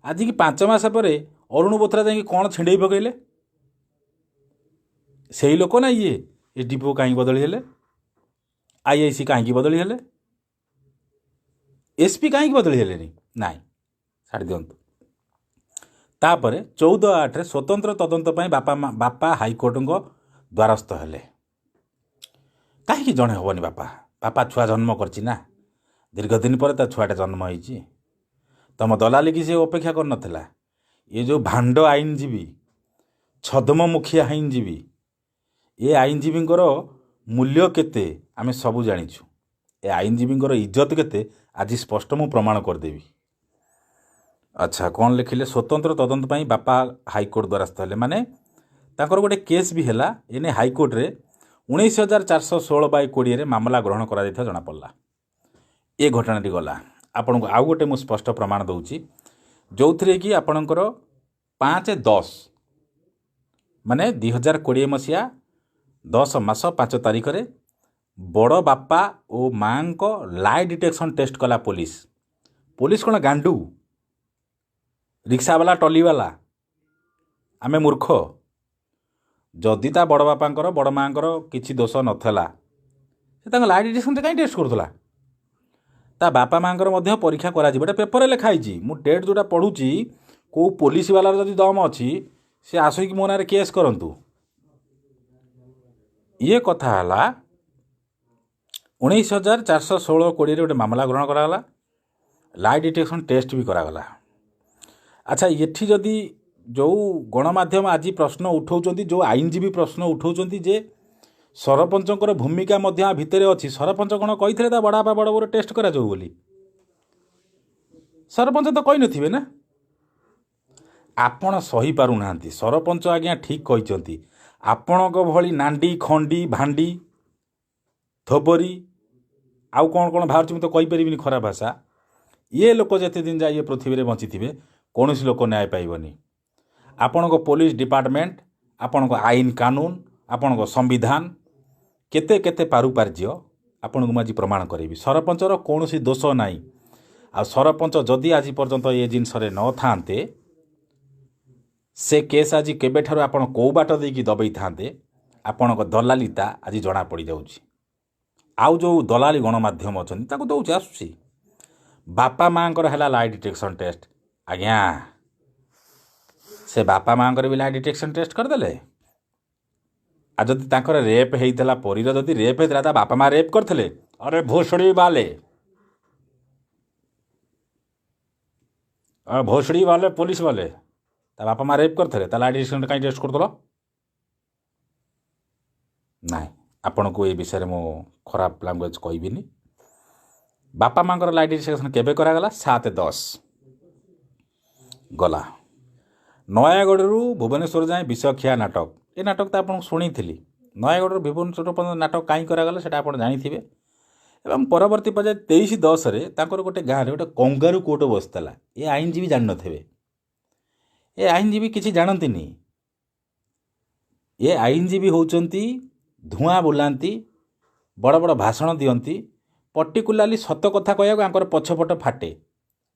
ଆଜିକି 5 ମାସ ପରେ ଅରୁଣ ବୋଥ୍ରା ଯାଇକି କ'ଣ ଛିଣ୍ଡେଇ ପକେଇଲେ? ସେଇ ଲୋକ ନା ଇଏ? ଏସ୍ ଡି ପି ଓ କାହିଁକି ବଦଳି ହେଲେ? I I C କାହିଁକି ବଦଳି ହେଲେ? ଏସ୍ ପି କାହିଁକି ବଦଳି ହେଲେନି? ନାଇଁ, ଛାଡ଼ି ଦିଅନ୍ତୁ। ତାପରେ 14/8ରେ ସ୍ୱତନ୍ତ୍ର ତଦନ୍ତ ପାଇଁ ବାପା ହାଇକୋର୍ଟଙ୍କ ଦ୍ୱାରସ୍ଥ ହେଲେ। କାହିଁକି ଜଣେ ହେବନି ବାପା? ବାପା ଛୁଆ ଜନ୍ମ କରିଛି ନା, ଦୀର୍ଘ ଦିନ ପରେ ତା ଛୁଆଟା ଜନ୍ମ ହେଇଛି। ତମ ଦଲାଲିକି ସେ ଅପେକ୍ଷା କରିନଥିଲା। ଏ ଯେଉଁ ଭାଣ୍ଡ ଆଇନଜୀବୀ, ଛଦ୍ମମୁଖୀ ଆଇନଜୀବୀ, ଏ ଆଇନଜୀବୀଙ୍କର ମୂଲ୍ୟ କେତେ ଆମେ ସବୁ ଜାଣିଛୁ। ଏ ଆଇନଜୀବୀଙ୍କର ଇଜ୍ଜତ କେତେ ଆଜି ସ୍ପଷ୍ଟ ମୁଁ ପ୍ରମାଣ କରିଦେବି। ଆଚ୍ଛା, କ'ଣ ଲେଖିଲେ? ସ୍ୱତନ୍ତ୍ର ତଦନ୍ତ ପାଇଁ ବାପା ହାଇକୋର୍ଟ ଦ୍ୱାରସ୍ଥ ହେଲେ। ମାନେ ତାଙ୍କର ଗୋଟେ କେସ୍ ବି ହେଲା। ଏନେ ହାଇକୋର୍ଟରେ 19416/20ରେ ମାମଲା ଗ୍ରହଣ କରାଯାଇଥିବା ଜଣାପଡ଼ିଲା। ଏ ଘଟଣାଟି ଗଲା। ଆପଣଙ୍କୁ ଆଉ ଗୋଟେ ମୁଁ ସ୍ପଷ୍ଟ ପ୍ରମାଣ ଦେଉଛି, ଯେଉଁଥିରେ କି ଆପଣଙ୍କର 5/10 ମାନେ 2020 ମସିହା 10 ମାସ 5 ତାରିଖରେ ବଡ଼ ବାପା ଓ ମାଆଙ୍କ ଲାଇ ଡିଟେକ୍ସନ୍ ଟେଷ୍ଟ କଲା ପୋଲିସ। ପୋଲିସ କ'ଣ ଗାଣ୍ଡୁ? ରିକ୍ସାବାଲା, ଟଲିବାଲା? ଆମେ ମୂର୍ଖ? ଯଦି ତା ବଡ଼ ବାପାଙ୍କର ବଡ଼ ମାଆଙ୍କର କିଛି ଦୋଷ ନଥିଲା, ସେ ତାଙ୍କ ଲାଇ ଡିଟେକ୍ସନ୍ କାହିଁ ଟେଷ୍ଟ କରୁଥିଲା? ତା ବାପା ମାଆଙ୍କର ମଧ୍ୟ ପରୀକ୍ଷା କରାଯିବ। ଏଇଟା ପେପରରେ ଲେଖା ହେଇଛି। ମୁଁ ଡେଟ୍ ଯେଉଁଟା ପଢ଼ୁଛି, କେଉଁ ପୋଲିସ ବାଲାର ଯଦି ଦମ ଅଛି ସେ ଆସିକି ମୋ ନାଁରେ କେସ୍ କରନ୍ତୁ। ଇଏ କଥା ହେଲା 19416/20ରେ ଗୋଟେ ମାମଲା ଗ୍ରହଣ କରାଗଲା, ଲାଇ ଡିଟେକ୍ସନ୍ ଟେଷ୍ଟ ବି କରାଗଲା। ଆଚ୍ଛା, ଏଠି ଯଦି ଯେଉଁ ଗଣମାଧ୍ୟମ ଆଜି ପ୍ରଶ୍ନ ଉଠାଉଛନ୍ତି, ଯେଉଁ ଆଇନଜୀବୀ ପ୍ରଶ୍ନ ଉଠାଉଛନ୍ତି ଯେ ସରପଞ୍ଚଙ୍କର ଭୂମିକା ମଧ୍ୟ ଆ ଭିତରେ ଅଛି, ସରପଞ୍ଚ କ'ଣ କହିଥିଲେ ତା ବଡ଼ ବାପା ବଡ଼ ବୋଉର ଟେଷ୍ଟ କରାଯାଉ ବୋଲି? ସରପଞ୍ଚ ତ କହିନଥିବେ ନା। ଆପଣ ସହିପାରୁନାହାନ୍ତି। ସରପଞ୍ଚ ଆଜ୍ଞା ଠିକ୍ କହିଛନ୍ତି। ଆପଣଙ୍କ ଭଳି ନାଣ୍ଡି, ଖଣ୍ଡି, ଭାଣ୍ଡି, ଥୋବରୀ ଆଉ କ'ଣ କ'ଣ ବାହାରୁଛି ମୁଁ ତ କହିପାରିବିନି ଖରାପ ଭାଷା। ଇଏ ଲୋକ ଯେତେ ଦିନ ଯାଏ ଇଏ ପୃଥିବୀରେ ବଞ୍ଚିଥିବେ କୌଣସି ଲୋକ ନ୍ୟାୟ ପାଇବନି। ଆପଣଙ୍କ ପୋଲିସ ଡିପାର୍ଟମେଣ୍ଟ, ଆପଣଙ୍କ ଆଇନ କାନୁନ, ଆପଣଙ୍କ ସମ୍ବିଧାନ କେତେ କେତେ ପାରୁପାର୍ଯ୍ୟ ଆପଣଙ୍କୁ ମୁଁ ଆଜି ପ୍ରମାଣ କରିବି। ସରପଞ୍ଚର କୌଣସି ଦୋଷ ନାହିଁ। ଆଉ ସରପଞ୍ଚ ଯଦି ଆଜି ପର୍ଯ୍ୟନ୍ତ ଏ ଜିନିଷରେ ନଥାନ୍ତେ, ସେ କେସ୍ ଆଜି କେବେଠାରୁ ଆପଣ କେଉଁ ବାଟ ଦେଇକି ଦବେଇଥାନ୍ତେ, ଆପଣଙ୍କ ଦଲାଲିତା ଆଜି ଜଣାପଡ଼ିଯାଉଛି। ଆଉ ଯେଉଁ ଦଲାଲି ଗଣମାଧ୍ୟମ ଅଛନ୍ତି ତାକୁ ଦେଉଛି, ଆସୁଛି। ବାପା ମାଆଙ୍କର ହେଲା ଲାଇ ଡିଟେକ୍ସନ୍ ଟେଷ୍ଟ। ଆଜ୍ଞା, ସେ ବାପା ମାଆଙ୍କର ବି ଲାଇ ଡିଟେକ୍ସନ୍ ଟେଷ୍ଟ କରିଦେଲେ। ଆଉ ଯଦି ତାଙ୍କର ରେପ୍ ହେଇଥିଲା, ପରୀର ଯଦି ରେପ୍ ହେଇଥିଲା, ତା ବାପା ମା ରେପ୍ କରିଥିଲେ, ଆରେ ଭୋସଡ଼ି ବାଲେ, ଭୋସଡ଼ି ବାଲେ, ପୋଲିସ ବାଲେ, ତା ବାପା ମା ରେପ୍ କରିଥିଲେ, ତା ଲାଇ ଡିଟେକ୍ସନ୍ କାହିଁ ଟେଷ୍ଟ କରୁଥିଲ? ନାଇଁ, ଆପଣଙ୍କୁ ଏ ବିଷୟରେ ମୁଁ ଖରାପ ଲାଙ୍ଗୁଏଜ୍ କହିବିନି। ବାପା ମାଆଙ୍କର ଲାଇ ଡିଟେକ୍ସନ୍ କେବେ କରାଗଲା? 7/10 ଗଲା। ନୟାଗଡ଼ରୁ ଭୁବନେଶ୍ୱର ଯାଏଁ ବିଷଖିଆ ନାଟକ। ଏ ନାଟକ ତ ଆପଣଙ୍କୁ ଶୁଣିଥିଲି। ନୟାଗଡ଼ରୁ ଭୁବନେଶ୍ୱର ପର୍ଯ୍ୟନ୍ତ ନାଟକ କାହିଁ କରାଗଲା ସେଇଟା ଆପଣ ଜାଣିଥିବେ। ଏବଂ ପରବର୍ତ୍ତୀ ପର୍ଯ୍ୟାୟ 23/10ରେ ତାଙ୍କର ଗୋଟେ ଗାଁରେ ଗୋଟେ କଙ୍ଗାରୁ କୋର୍ଟ ବସିଥିଲା। ଏ ଆଇନଜୀବୀ ଜାଣିନଥିବେ, ଏ ଆଇନଜୀବୀ କିଛି ଜାଣନ୍ତିନି। ଏ ଆଇନଜୀବୀ ହେଉଛନ୍ତି ଧୂଆଁ ବୁଲାନ୍ତି, ବଡ଼ ବଡ଼ ଭାଷଣ ଦିଅନ୍ତି, ପର୍ଟିକୁଲାରଲି ସତ କଥା କହିବାକୁ ଆଙ୍କର ପଛପଟ ଫାଟେ।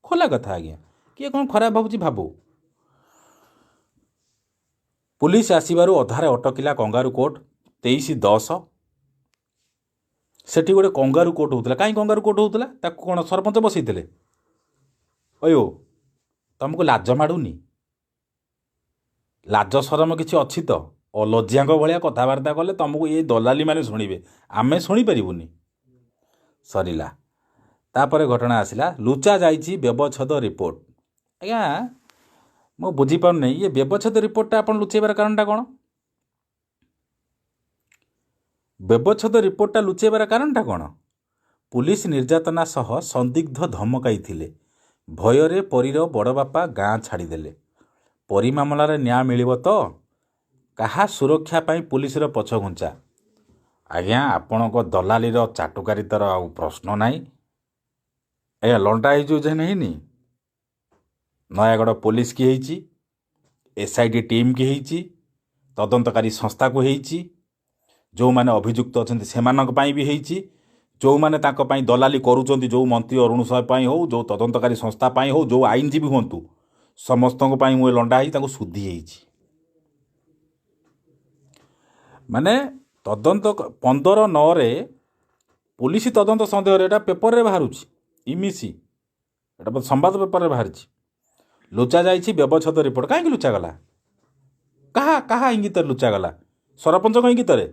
ଖୋଲା କଥା ଆଜ୍ଞା, କିଏ କ'ଣ ଖରାପ ଭାବୁଛି ଭାବୁ। ପୋଲିସ ଆସିବାରୁ ଅଧାରେ ଅଟକିଲା କଙ୍ଗାରୁ କୋର୍ଟ। 23/10 ସେଠି ଗୋଟେ କଙ୍ଗାରୁ କୋର୍ଟ ହେଉଥିଲା। କାହିଁ କଙ୍ଗାରୁ କୋର୍ଟ ହେଉଥିଲା? ତାକୁ କ'ଣ ସରପଞ୍ଚ ବସେଇଥିଲେ? ଅୟୋ, ତମକୁ ଲାଜ ମାଡ଼ୁନି? ଲାଜ ସରମ କିଛି ଅଛି ତ? ଅଲଜ୍ୟାଙ୍କ ଭଳିଆ କଥାବାର୍ତ୍ତା କଲେ ତମକୁ ଏ ଦଲାଲି ମାନେ ଶୁଣିବେ, ଆମେ ଶୁଣିପାରିବୁନି। ସରିଲା। ତାପରେ ଘଟଣା ଆସିଲା, ଲୁଚା ଯାଇଛି ବ୍ୟବଚ୍ଛେଦ ରିପୋର୍ଟ। ଆଜ୍ଞା ମୁଁ ବୁଝିପାରୁନି, ଇଏ ବ୍ୟବଚ୍ଛେଦ ରିପୋର୍ଟଟା ଆପଣ ଲୁଚେଇବାର କାରଣଟା କ'ଣ? ବ୍ୟବଚ୍ଛେଦ ରିପୋର୍ଟଟା ଲୁଚେଇବାର କାରଣଟା କ'ଣ? ପୁଲିସ ନିର୍ଯାତନା ସହ ସନ୍ଦିଗ୍ଧ ଧମକାଇଥିଲେ। ଭୟରେ ପରୀର ବଡ଼ ବାପା ଗାଁ ଛାଡ଼ିଦେଲେ। ପରୀ ମାମଲାରେ ନ୍ୟାୟ ମିଳିବ ତ? କାହା ସୁରକ୍ଷା ପାଇଁ ପୁଲିସର ପଛଘୁଞ୍ଚା? ଆଜ୍ଞା ଆପଣଙ୍କ ଦଲାଲିର ଚାଟୁକାରିତାର ଆଉ ପ୍ରଶ୍ନ ନାହିଁ। ଆଜ୍ଞା ଲଣ୍ଡା ହେଇଯିବ ଯେ ହେଇନି। ନୟାଗଡ଼ ପୋଲିସ କି ହେଇଛି, ଏସ୍ଆଇଟି ଟିମ୍ କି ହେଇଛି, ତଦନ୍ତକାରୀ ସଂସ୍ଥାକୁ ହେଇଛି, ଯେଉଁମାନେ ଅଭିଯୁକ୍ତ ଅଛନ୍ତି ସେମାନଙ୍କ ପାଇଁ ବି ହେଇଛି, ଯେଉଁମାନେ ତାଙ୍କ ପାଇଁ ଦଲାଲି କରୁଛନ୍ତି, ଯେଉଁ ମନ୍ତ୍ରୀ ଅରୁଣ ସାହୁ ପାଇଁ ହେଉ, ଯେଉଁ ତଦନ୍ତକାରୀ ସଂସ୍ଥା ପାଇଁ ହେଉ, ଯେଉଁ ଆଇନଜୀବୀ ହୁଅନ୍ତୁ, ସମସ୍ତଙ୍କ ପାଇଁ ମୁଁ ଲଣ୍ଡା ହେଇଛି, ତାଙ୍କୁ ଶୁଦ୍ଧି ହେଇଛି। ମାନେ ତଦନ୍ତ 15/9 ପୋଲିସ ତଦନ୍ତ ସନ୍ଦେହରେ, ଏଇଟା ପେପରରେ ବାହାରୁଛି, ଇମିସି ଏଇଟା ସମ୍ବାଦ ପେପରରେ ବାହାରିଛି, ଲୁଚା ଯାଇଛି ବ୍ୟବଚ୍ଛେଦ ରିପୋର୍ଟ। କାହିଁକି ଲୁଚାଗଲା? କାହା କାହା ଇଙ୍ଗିତରେ ଲୁଚାଗଲା? ସରପଞ୍ଚଙ୍କ ଇଙ୍ଗିତରେ?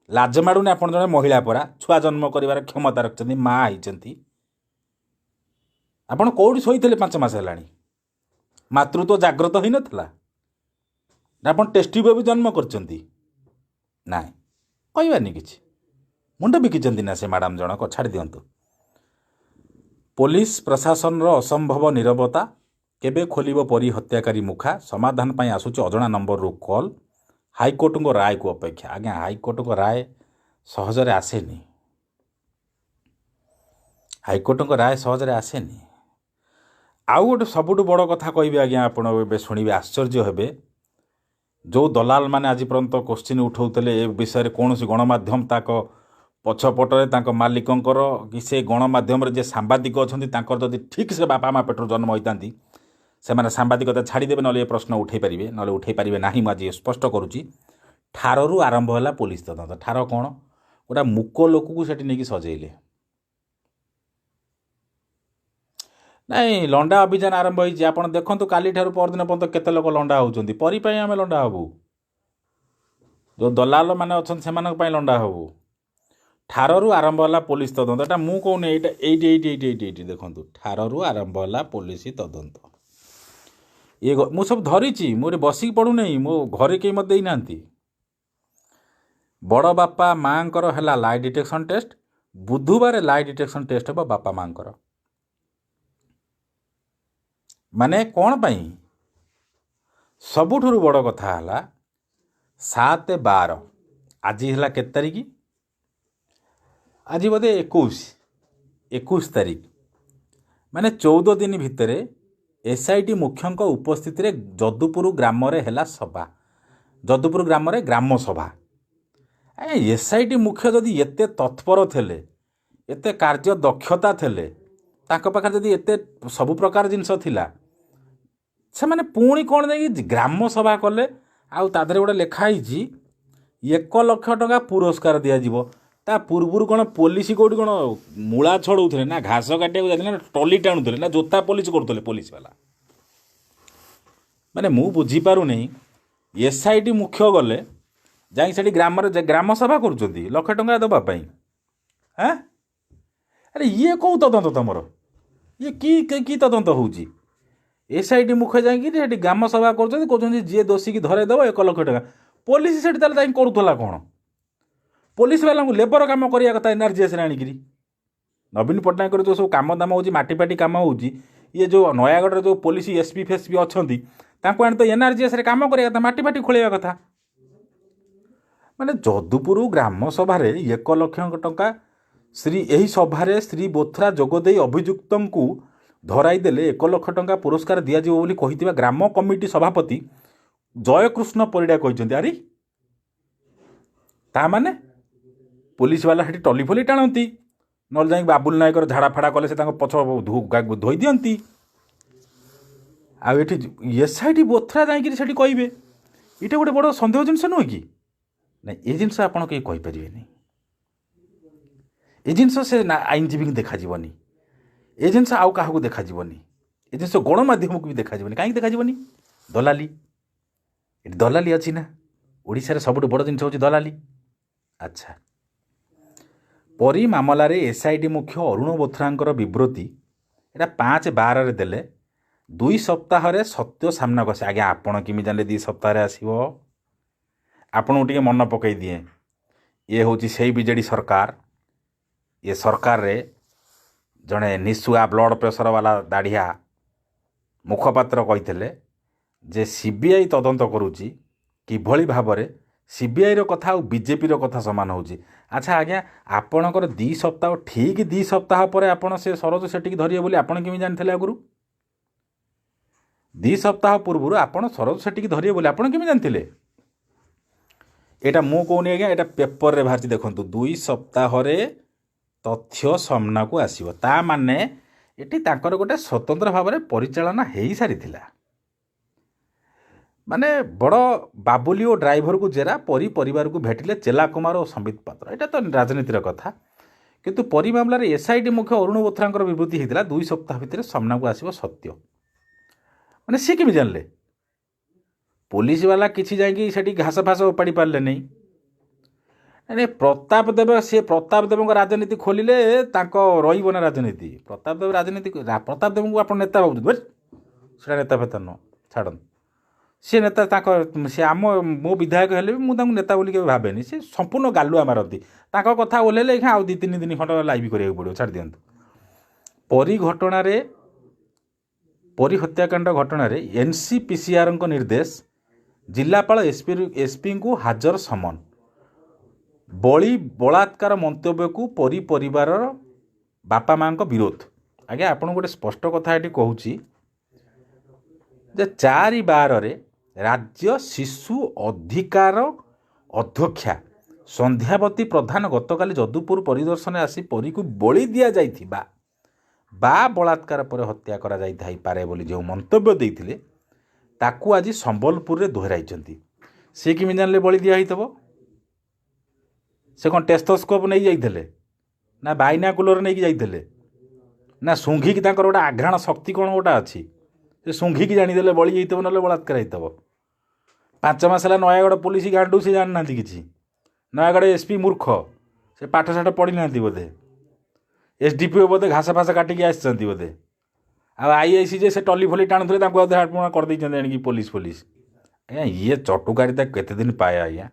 ଲାଜ ମାଡ଼ୁନି? ଆପଣ ଜଣେ ମହିଳା ପରା, ଛୁଆ ଜନ୍ମ କରିବାର କ୍ଷମତା ରଖିଛନ୍ତି, ମା ହେଇଛନ୍ତି, ଆପଣ କେଉଁଠି ଶୋଇଥିଲେ 5 ମାସ ହେଲାଣି? ମାତୃତ୍ୱ ଜାଗ୍ରତ ହେଇନଥିଲା ନା ଆପଣ ଟେଷ୍ଟି ବେବି ଜନ୍ମ କରିଛନ୍ତି? ନାଇଁ, କହିବାନି କିଛି। ମୁଣ୍ଡ ବିକିଛନ୍ତି ନା ସେ ମ୍ୟାଡ଼ାମ୍ ଜଣକ, ଛାଡ଼ି ଦିଅନ୍ତୁ। ପୋଲିସ ପ୍ରଶାସନର ଅସମ୍ଭବ ନିରବତା, କେବେ ଖୋଲିବ ପରୀ ହତ୍ୟାକାରୀ ମୁଖା? ସମାଧାନ ପାଇଁ ଆସୁଛି ଅଜଣା ନମ୍ବରରୁ କଲ୍, ହାଇକୋର୍ଟଙ୍କ ରାୟକୁ ଅପେକ୍ଷା। ଆଜ୍ଞା, ହାଇକୋର୍ଟଙ୍କ ରାୟ ସହଜରେ ଆସେନି, ହାଇକୋର୍ଟଙ୍କ ରାୟ ସହଜରେ ଆସେନି। ଆଉ ଗୋଟେ ସବୁଠୁ ବଡ଼ କଥା କହିବି ଆଜ୍ଞା, ଆପଣ ଏବେ ଶୁଣିବେ ଆଶ୍ଚର୍ଯ୍ୟ ହେବେ। ଯେଉଁ ଦଲାଲମାନେ ଆଜି ପର୍ଯ୍ୟନ୍ତ କୋଶ୍ଚିନ୍ ଉଠାଉଥିଲେ ଏ ବିଷୟରେ, କୌଣସି ଗଣମାଧ୍ୟମ ତାଙ୍କ ପଛପଟରେ ତାଙ୍କ ମାଲିକଙ୍କର କି ସେ ଗଣମାଧ୍ୟମରେ ଯେ ସାମ୍ବାଦିକ ଅଛନ୍ତି ତାଙ୍କର ଯଦି ଠିକ୍ ସେ ବାପା ମା ପେଟରୁ ଜନ୍ମ ହୋଇଥାନ୍ତି, ସେମାନେ ସାମ୍ବାଦିକତା ଛାଡ଼ିଦେବେ, ନହେଲେ ଏ ପ୍ରଶ୍ନ ଉଠାଇ ପାରିବେ, ନହେଲେ ଉଠାଇ ପାରିବେ ନାହିଁ। ମୁଁ ଆଜି ସ୍ପଷ୍ଟ କରୁଛି। ଠାରରୁ ଆରମ୍ଭ ହେଲା ପୋଲିସ ତଦନ୍ତ। ଠାର କ'ଣ? ଗୋଟେ ମୂକ ଲୋକକୁ ସେଠି ନେଇକି ସଜେଇଲେ। ନାଇଁ, ଲଣ୍ଡା ଅଭିଯାନ ଆରମ୍ଭ ହେଇଛି। ଆପଣ ଦେଖନ୍ତୁ କାଲିଠାରୁ ପରଦିନ ପର୍ଯ୍ୟନ୍ତ କେତେ ଲୋକ ଲଣ୍ଡା ହେଉଛନ୍ତି। ପରୀ ପାଇଁ ଆମେ ଲଣ୍ଡା ହେବୁ, ଯେଉଁ ଦଲାଲ ମାନେ ଅଛନ୍ତି ସେମାନଙ୍କ ପାଇଁ ଲଣ୍ଡା ହେବୁ। ଠାରରୁ ଆରମ୍ଭ ହେଲା ପୋଲିସ ତଦନ୍ତ। ଏଇଟା ମୁଁ କହୁନି, ଏଇଟା ଏଇଠି ଏଇଠି ଏଇଠି ଏଇଠି ଏଇଠି ଦେଖନ୍ତୁ, ଠାରରୁ ଆରମ୍ଭ ହେଲା ପୋଲିସ ତଦନ୍ତ। ଇଏ ମୁଁ ସବୁ ଧରିଛି, ମୁଁ ଏଠି ବସିକି ପଢ଼ୁନାହିଁ, ମୋ ଘରେ କେହି ମୋତେ ଦେଇନାହାନ୍ତି। ବଡ଼ ବାପା ମାଆଙ୍କର ହେଲା ଲାଇ ଡିଟେକ୍ସନ୍ ଟେଷ୍ଟ। ବୁଧବାର ଲାଇ ଡିଟେକ୍ସନ୍ ଟେଷ୍ଟ ହେବ ବାପା ମାଆଙ୍କର। ମାନେ କ'ଣ ପାଇଁ? ସବୁଠାରୁ ବଡ଼ କଥା ହେଲା 7/12, ଆଜି ହେଲା କେତେ ତାରିଖ? ଆଜି ବୋଧେ 21 ତାରିଖ। ମାନେ 14 ଦିନ ଭିତରେ ଏସ୍ଆଇଟି ମୁଖ୍ୟଙ୍କ ଉପସ୍ଥିତିରେ ଯଦୁପୁର ଗ୍ରାମରେ ହେଲା ସଭା, ଯଦୁପୁର ଗ୍ରାମରେ ଗ୍ରାମ ସଭା। ଏସ୍ଆଇଟି ମୁଖ୍ୟ ଯଦି ଏତେ ତତ୍ପର ଥିଲେ, ଏତେ କାର୍ଯ୍ୟ ଦକ୍ଷତା ଥିଲେ, ତାଙ୍କ ପାଖରେ ଯଦି ଏତେ ସବୁ ପ୍ରକାର ଜିନିଷ ଥିଲା, ସେମାନେ ପୁଣି କ'ଣ ଯାଇକି ଗ୍ରାମ ସଭା କଲେ? ଆଉ ତା ଦେହରେ ଗୋଟେ ଲେଖା ହେଇଛି 1 ଲକ୍ଷ ଟଙ୍କା ପୁରସ୍କାର ଦିଆଯିବ। ତା ପୂର୍ବରୁ କ'ଣ ପୋଲିସ କେଉଁଠି କ'ଣ ମୂଳା ଛଡ଼ଉଥିଲେ ନା ଘାସ କାଟିବାକୁ ଯାଇଥିଲେ ନା ଟଲି ଟାଣୁଥିଲେ ନା ଜୋତା ପୋଲିସ କରୁଥିଲେ ପୋଲିସ ବାଲା? ମାନେ ମୁଁ ବୁଝିପାରୁନି, ଏସ୍ଆଇଟି ମୁଖ୍ୟ ଗଲେ ଯାଇକି ସେଠି ଗ୍ରାମରେ ଗ୍ରାମ ସଭା କରୁଛନ୍ତି ଲକ୍ଷେ ଟଙ୍କା ଦେବା ପାଇଁ। ଆଁ, ଆରେ ଇଏ କେଉଁ ତଦନ୍ତ ତମର? ଇଏ କି କି ତଦନ୍ତ ହେଉଛି? ଏସ୍ଆଇଟି ମୁଖ୍ୟ ଯାଇକି ସେଠି ଗ୍ରାମ ସଭା କରୁଛନ୍ତି, କହୁଛନ୍ତି ଯିଏ ଦୋଷୀକି ଧରେଇଦେବ 1 ଲକ୍ଷ ଟଙ୍କା। ପୋଲିସ ସେଠି ତାହେଲେ ଯାଇକି କରୁଥିଲା କ'ଣ? ପୋଲିସ ବାଲାଙ୍କୁ ଲେବର କାମ କରିବା କଥା ଏନ୍ଆର୍ଜିଏସ୍ରେ ଆଣିକିରି। ନବୀନ ପଟ୍ଟନାୟକର ଯେଉଁ ସବୁ କାମ ଦାମ ହେଉଛି, ମାଟି ଫାଟି କାମ ହେଉଛି, ଇଏ ଯେଉଁ ନୟାଗଡ଼ରେ ଯେଉଁ ପୋଲିସ ଏସ୍ପି ଫେସ୍ପି ଅଛନ୍ତି ତାଙ୍କୁ ଆଣି ତ ଏନ୍ଆର୍ଜିଏସ୍ରେ କାମ କରିବା କଥା, ମାଟି ଫାଟି ଖୋଳିବା କଥା। ମାନେ ଯଦୁପୁର ଗ୍ରାମ ସଭାରେ 1 ଲକ୍ଷ ଟଙ୍କା ଶ୍ରୀ ଏହି ସଭାରେ ଶ୍ରୀ ବୋଥ୍ରା ଯୋଗ ଦେଇ ଅଭିଯୁକ୍ତଙ୍କୁ ଧରାଇ ଦେଲେ 1 ଲକ୍ଷ ଟଙ୍କା ପୁରସ୍କାର ଦିଆଯିବ ବୋଲି କହିଥିବା ଗ୍ରାମ କମିଟି ସଭାପତି ଜୟକୃଷ୍ଣ ପରିଡ଼ା କହିଛନ୍ତି। ଆରେ ତା ମାନେ ପୋଲିସ ବାଲା ସେଠି ଟଲି ଫଲି ଟାଣନ୍ତି, ନହେଲେ ଯାଇକି ବାବୁଲ ନାୟକର ଝାଡ଼ା ଫାଡ଼ା କଲେ ସେ ତାଙ୍କ ପଛ ଧୋଇ ଦିଅନ୍ତି। ଆଉ ଏଠି ଏସ୍ଆଇଟି ବୋଥ୍ରା ଯାଇକିରି ସେଠି କହିବେ, ଏଇଟା ଗୋଟେ ବଡ଼ ସନ୍ଦେହ ଜିନିଷ ନୁହେଁ କି? ନାଇଁ, ଏ ଜିନିଷ ଆପଣ କେହି କହିପାରିବେନି। ଏ ଜିନିଷ ସେ ଆଇନଜୀବୀଙ୍କୁ ଦେଖାଯିବନି, ଏ ଜିନିଷ ଆଉ କାହାକୁ ଦେଖାଯିବନି, ଏ ଜିନିଷ ଗଣମାଧ୍ୟମକୁ ବି ଦେଖାଯିବନି। କାହିଁକି ଦେଖାଯିବନି? ଦଲାଲି, ଏଠି ଦଲାଲି ଅଛି ନା। ଓଡ଼ିଶାରେ ସବୁଠୁ ବଡ଼ ଜିନିଷ ହେଉଛି ଦଲାଲି। ଆଚ୍ଛା, ପରୀ ମାମଲାରେ ଏସ୍ଆଇଟି ମୁଖ୍ୟ ଅରୁଣ ବୋଥ୍ରାଙ୍କର ବିବୃତି ଏଇଟା 5/12 ଦେଲେ। 2 ସପ୍ତାହରେ ସତ୍ୟ ସାମ୍ନାକୁ ଆସେ। ଆଜ୍ଞା, ଆପଣ କେମିତି ଜାଣିଲେ 2 ସପ୍ତାହରେ ଆସିବ? ଆପଣଙ୍କୁ ଟିକେ ମନେ ପକାଇ ଦିଏ, ଇଏ ହେଉଛି ସେଇ ବିଜେଡ଼ି ସରକାର। ଏ ସରକାରରେ ଜଣେ ନିଶୁଆ ବ୍ଲଡ଼ ପ୍ରେସର ବାଲା ଦାଢ଼ିଆ ମୁଖପାତ୍ର କହିଥିଲେ ଯେ ସିବିଆଇ ତଦନ୍ତ କରୁଛି କିଭଳି ଭାବରେ ସିବିଆଇର କଥା ଆଉ ବିଜେପିର କଥା ସମାନ ହେଉଛି। ଆଚ୍ଛା ଆଜ୍ଞା, ଆପଣଙ୍କର 2 ସପ୍ତାହ, ଠିକ୍ 2 ସପ୍ତାହ ପରେ ଆପଣ ସେ ସରୋଜ ସେଠିକି ଧରିବେ ବୋଲି ଆପଣ କେମିତି ଜାଣିଥିଲେ ଆଗରୁ? 2 ସପ୍ତାହ ପୂର୍ବରୁ ଆପଣ ସରୋଜ ସେଠିକି ଧରିବେ ବୋଲି ଆପଣ କେମିତି ଜାଣିଥିଲେ? ଏଇଟା ମୁଁ କହୁନି ଆଜ୍ଞା, ଏଇଟା ପେପରରେ ବାହାରିଛି। ଦେଖନ୍ତୁ, 2 ସପ୍ତାହରେ ତଥ୍ୟ ସାମ୍ନାକୁ ଆସିବ। ତା ମାନେ ଏଠି ତାଙ୍କର ଗୋଟେ ସ୍ୱତନ୍ତ୍ର ଭାବରେ ପରିଚାଳନା ହେଇସାରିଥିଲା। ମାନେ ବଡ଼ ବାବୁଲି ଓ ଡ୍ରାଇଭରକୁ ଜେରା, ପରୀ ପରିବାରକୁ ଭେଟିଲେ ଚେଲା କୁମାର ଓ ସମ୍ବିତ ପାତ୍ର। ଏଇଟା ତ ରାଜନୀତିର କଥା। କିନ୍ତୁ ପରୀ ମାମଲାରେ ଏସ୍ଆଇଟି ମୁଖ୍ୟ ଅରୁଣ ବୋଥ୍ରାଙ୍କର ବିବୃତ୍ତି ହେଇଥିଲା 2 ସପ୍ତାହ ଭିତରେ ସାମ୍ନାକୁ ଆସିବ ସତ୍ୟ। ମାନେ ସିଏ କେମିତି ଜାଣିଲେ? ପୋଲିସ ବାଲା କିଛି ଯାଇକି ସେଠି ଘାସ ଫାସ ଉପାଡ଼ି ପାରିଲେ ନାହିଁ। ନାଇଁ, ପ୍ରତାପ ଦେବ, ସିଏ ପ୍ରତାପ ଦେବଙ୍କ ରାଜନୀତି ଖୋଲିଲେ ତାଙ୍କ ରହିବ ନା ରାଜନୀତି। ପ୍ରତାପ ଦେବ ରାଜନୀତି, ପ୍ରତାପ ଦେବଙ୍କୁ ଆପଣ ନେତା ଭାବୁଛନ୍ତି? ସେଟା ନେତା ଫେତା ନୁହଁ, ଛାଡ଼ନ୍ତୁ। ସିଏ ନେତା ତାଙ୍କ, ସେ ଆମ ମୋ ବିଧାୟକ ହେଲେ ବି ମୁଁ ତାଙ୍କୁ ନେତା ବୋଲି କେବେ ଭାବେନି। ସେ ସମ୍ପୂର୍ଣ୍ଣ ଗାଲୁଆ ମାରନ୍ତି। ତାଙ୍କ କଥା ଓହ୍ଲେଇଲେ ଏଇଖା ଆଉ 2-3 ଦିନ ଖଣ୍ଡ ଲାଇଭ୍ କରିବାକୁ ପଡ଼ିବ, ଛାଡ଼ି ଦିଅନ୍ତୁ। ପରୀ ଘଟଣାରେ, ପରୀ ହତ୍ୟାକାଣ୍ଡ ଘଟଣାରେ ଏନ୍ସିପିସିଆର୍ଙ୍କ ନିର୍ଦ୍ଦେଶ, ଜିଲ୍ଲାପାଳ ଏସ୍ପିଙ୍କୁ ହାଜର ସମନ। ବଳି ବଳାତ୍କାର ମନ୍ତବ୍ୟକୁ ପରୀ ପରିବାରର ବାପା ମାଆଙ୍କ ବିରୋଧ। ଆଜ୍ଞା, ଆପଣଙ୍କୁ ଗୋଟେ ସ୍ପଷ୍ଟ କଥା ଏଠି କହୁଛି ଯେ 4/12ରେ ରାଜ୍ୟ ଶିଶୁ ଅଧିକାର ଅଧ୍ୟକ୍ଷା ସନ୍ଧ୍ୟାବତୀ ପ୍ରଧାନ ଗତକାଲି ଯଦୁପୁର ପରିଦର୍ଶନରେ ଆସି ପରୀକୁ ବଳି ଦିଆଯାଇଥିବା ବା ବଳାତ୍କାର ପରେ ହତ୍ୟା କରାଯାଇଥାଇପାରେ ବୋଲି ଯେଉଁ ମନ୍ତବ୍ୟ ଦେଇଥିଲେ, ତାକୁ ଆଜି ସମ୍ବଲପୁରରେ ଦୋହରାଇଛନ୍ତି। ସେ କେମିତି ଜାଣିଲେ ବଳି ଦିଆହେଇଥିବ? ସେ କ'ଣ ଟେସ୍ତୋସ୍କୋପ୍ ନେଇ ଯାଇଥିଲେ ନା ବାଇନାକୁଲର ନେଇକି ଯାଇଥିଲେ ନା ଶୁଙ୍ଘିକି ତାଙ୍କର ଗୋଟେ ଆଘ୍ରାଣ ଶକ୍ତି କ'ଣ ଗୋଟେ ଅଛି, ସେ ଶୁଙ୍ଘିକି ଜାଣିଦେଲେ ବଳି ହେଇଥିବ ନହେଲେ ବଳାତ୍କାର ହେଇଥିବ? 5 ମାସ ହେଲା ନୟାଗଡ଼ ପୋଲିସ ଗାଣ୍ଡୁ, ସେ ଜାଣିନାହାନ୍ତି କିଛି। ନୟାଗଡ଼ ଏସ୍ପି ମୂର୍ଖ, ସେ ପାଠ ସାଠ ପଢ଼ିନାହାନ୍ତି ବୋଧେ। ଏସ୍ ଡି ପି ଓ ବୋଧେ ଘାସ ଫାସ କାଟିକି ଆସିଛନ୍ତି ବୋଧେ। ଆଉ I I C ଯେ ସେ ଟଲି ଫଲି ଟାଣୁଥିଲେ ତାଙ୍କୁ ଆଉ ଆପଣ କରିଦେଇଛନ୍ତି ଆଣିକି ପୋଲିସ ଫୋଲିସ। ଆଜ୍ଞା, ଇଏ ଚଟୁକାରିତା କେତେ ଦିନ ପାଏ ଆଜ୍ଞା?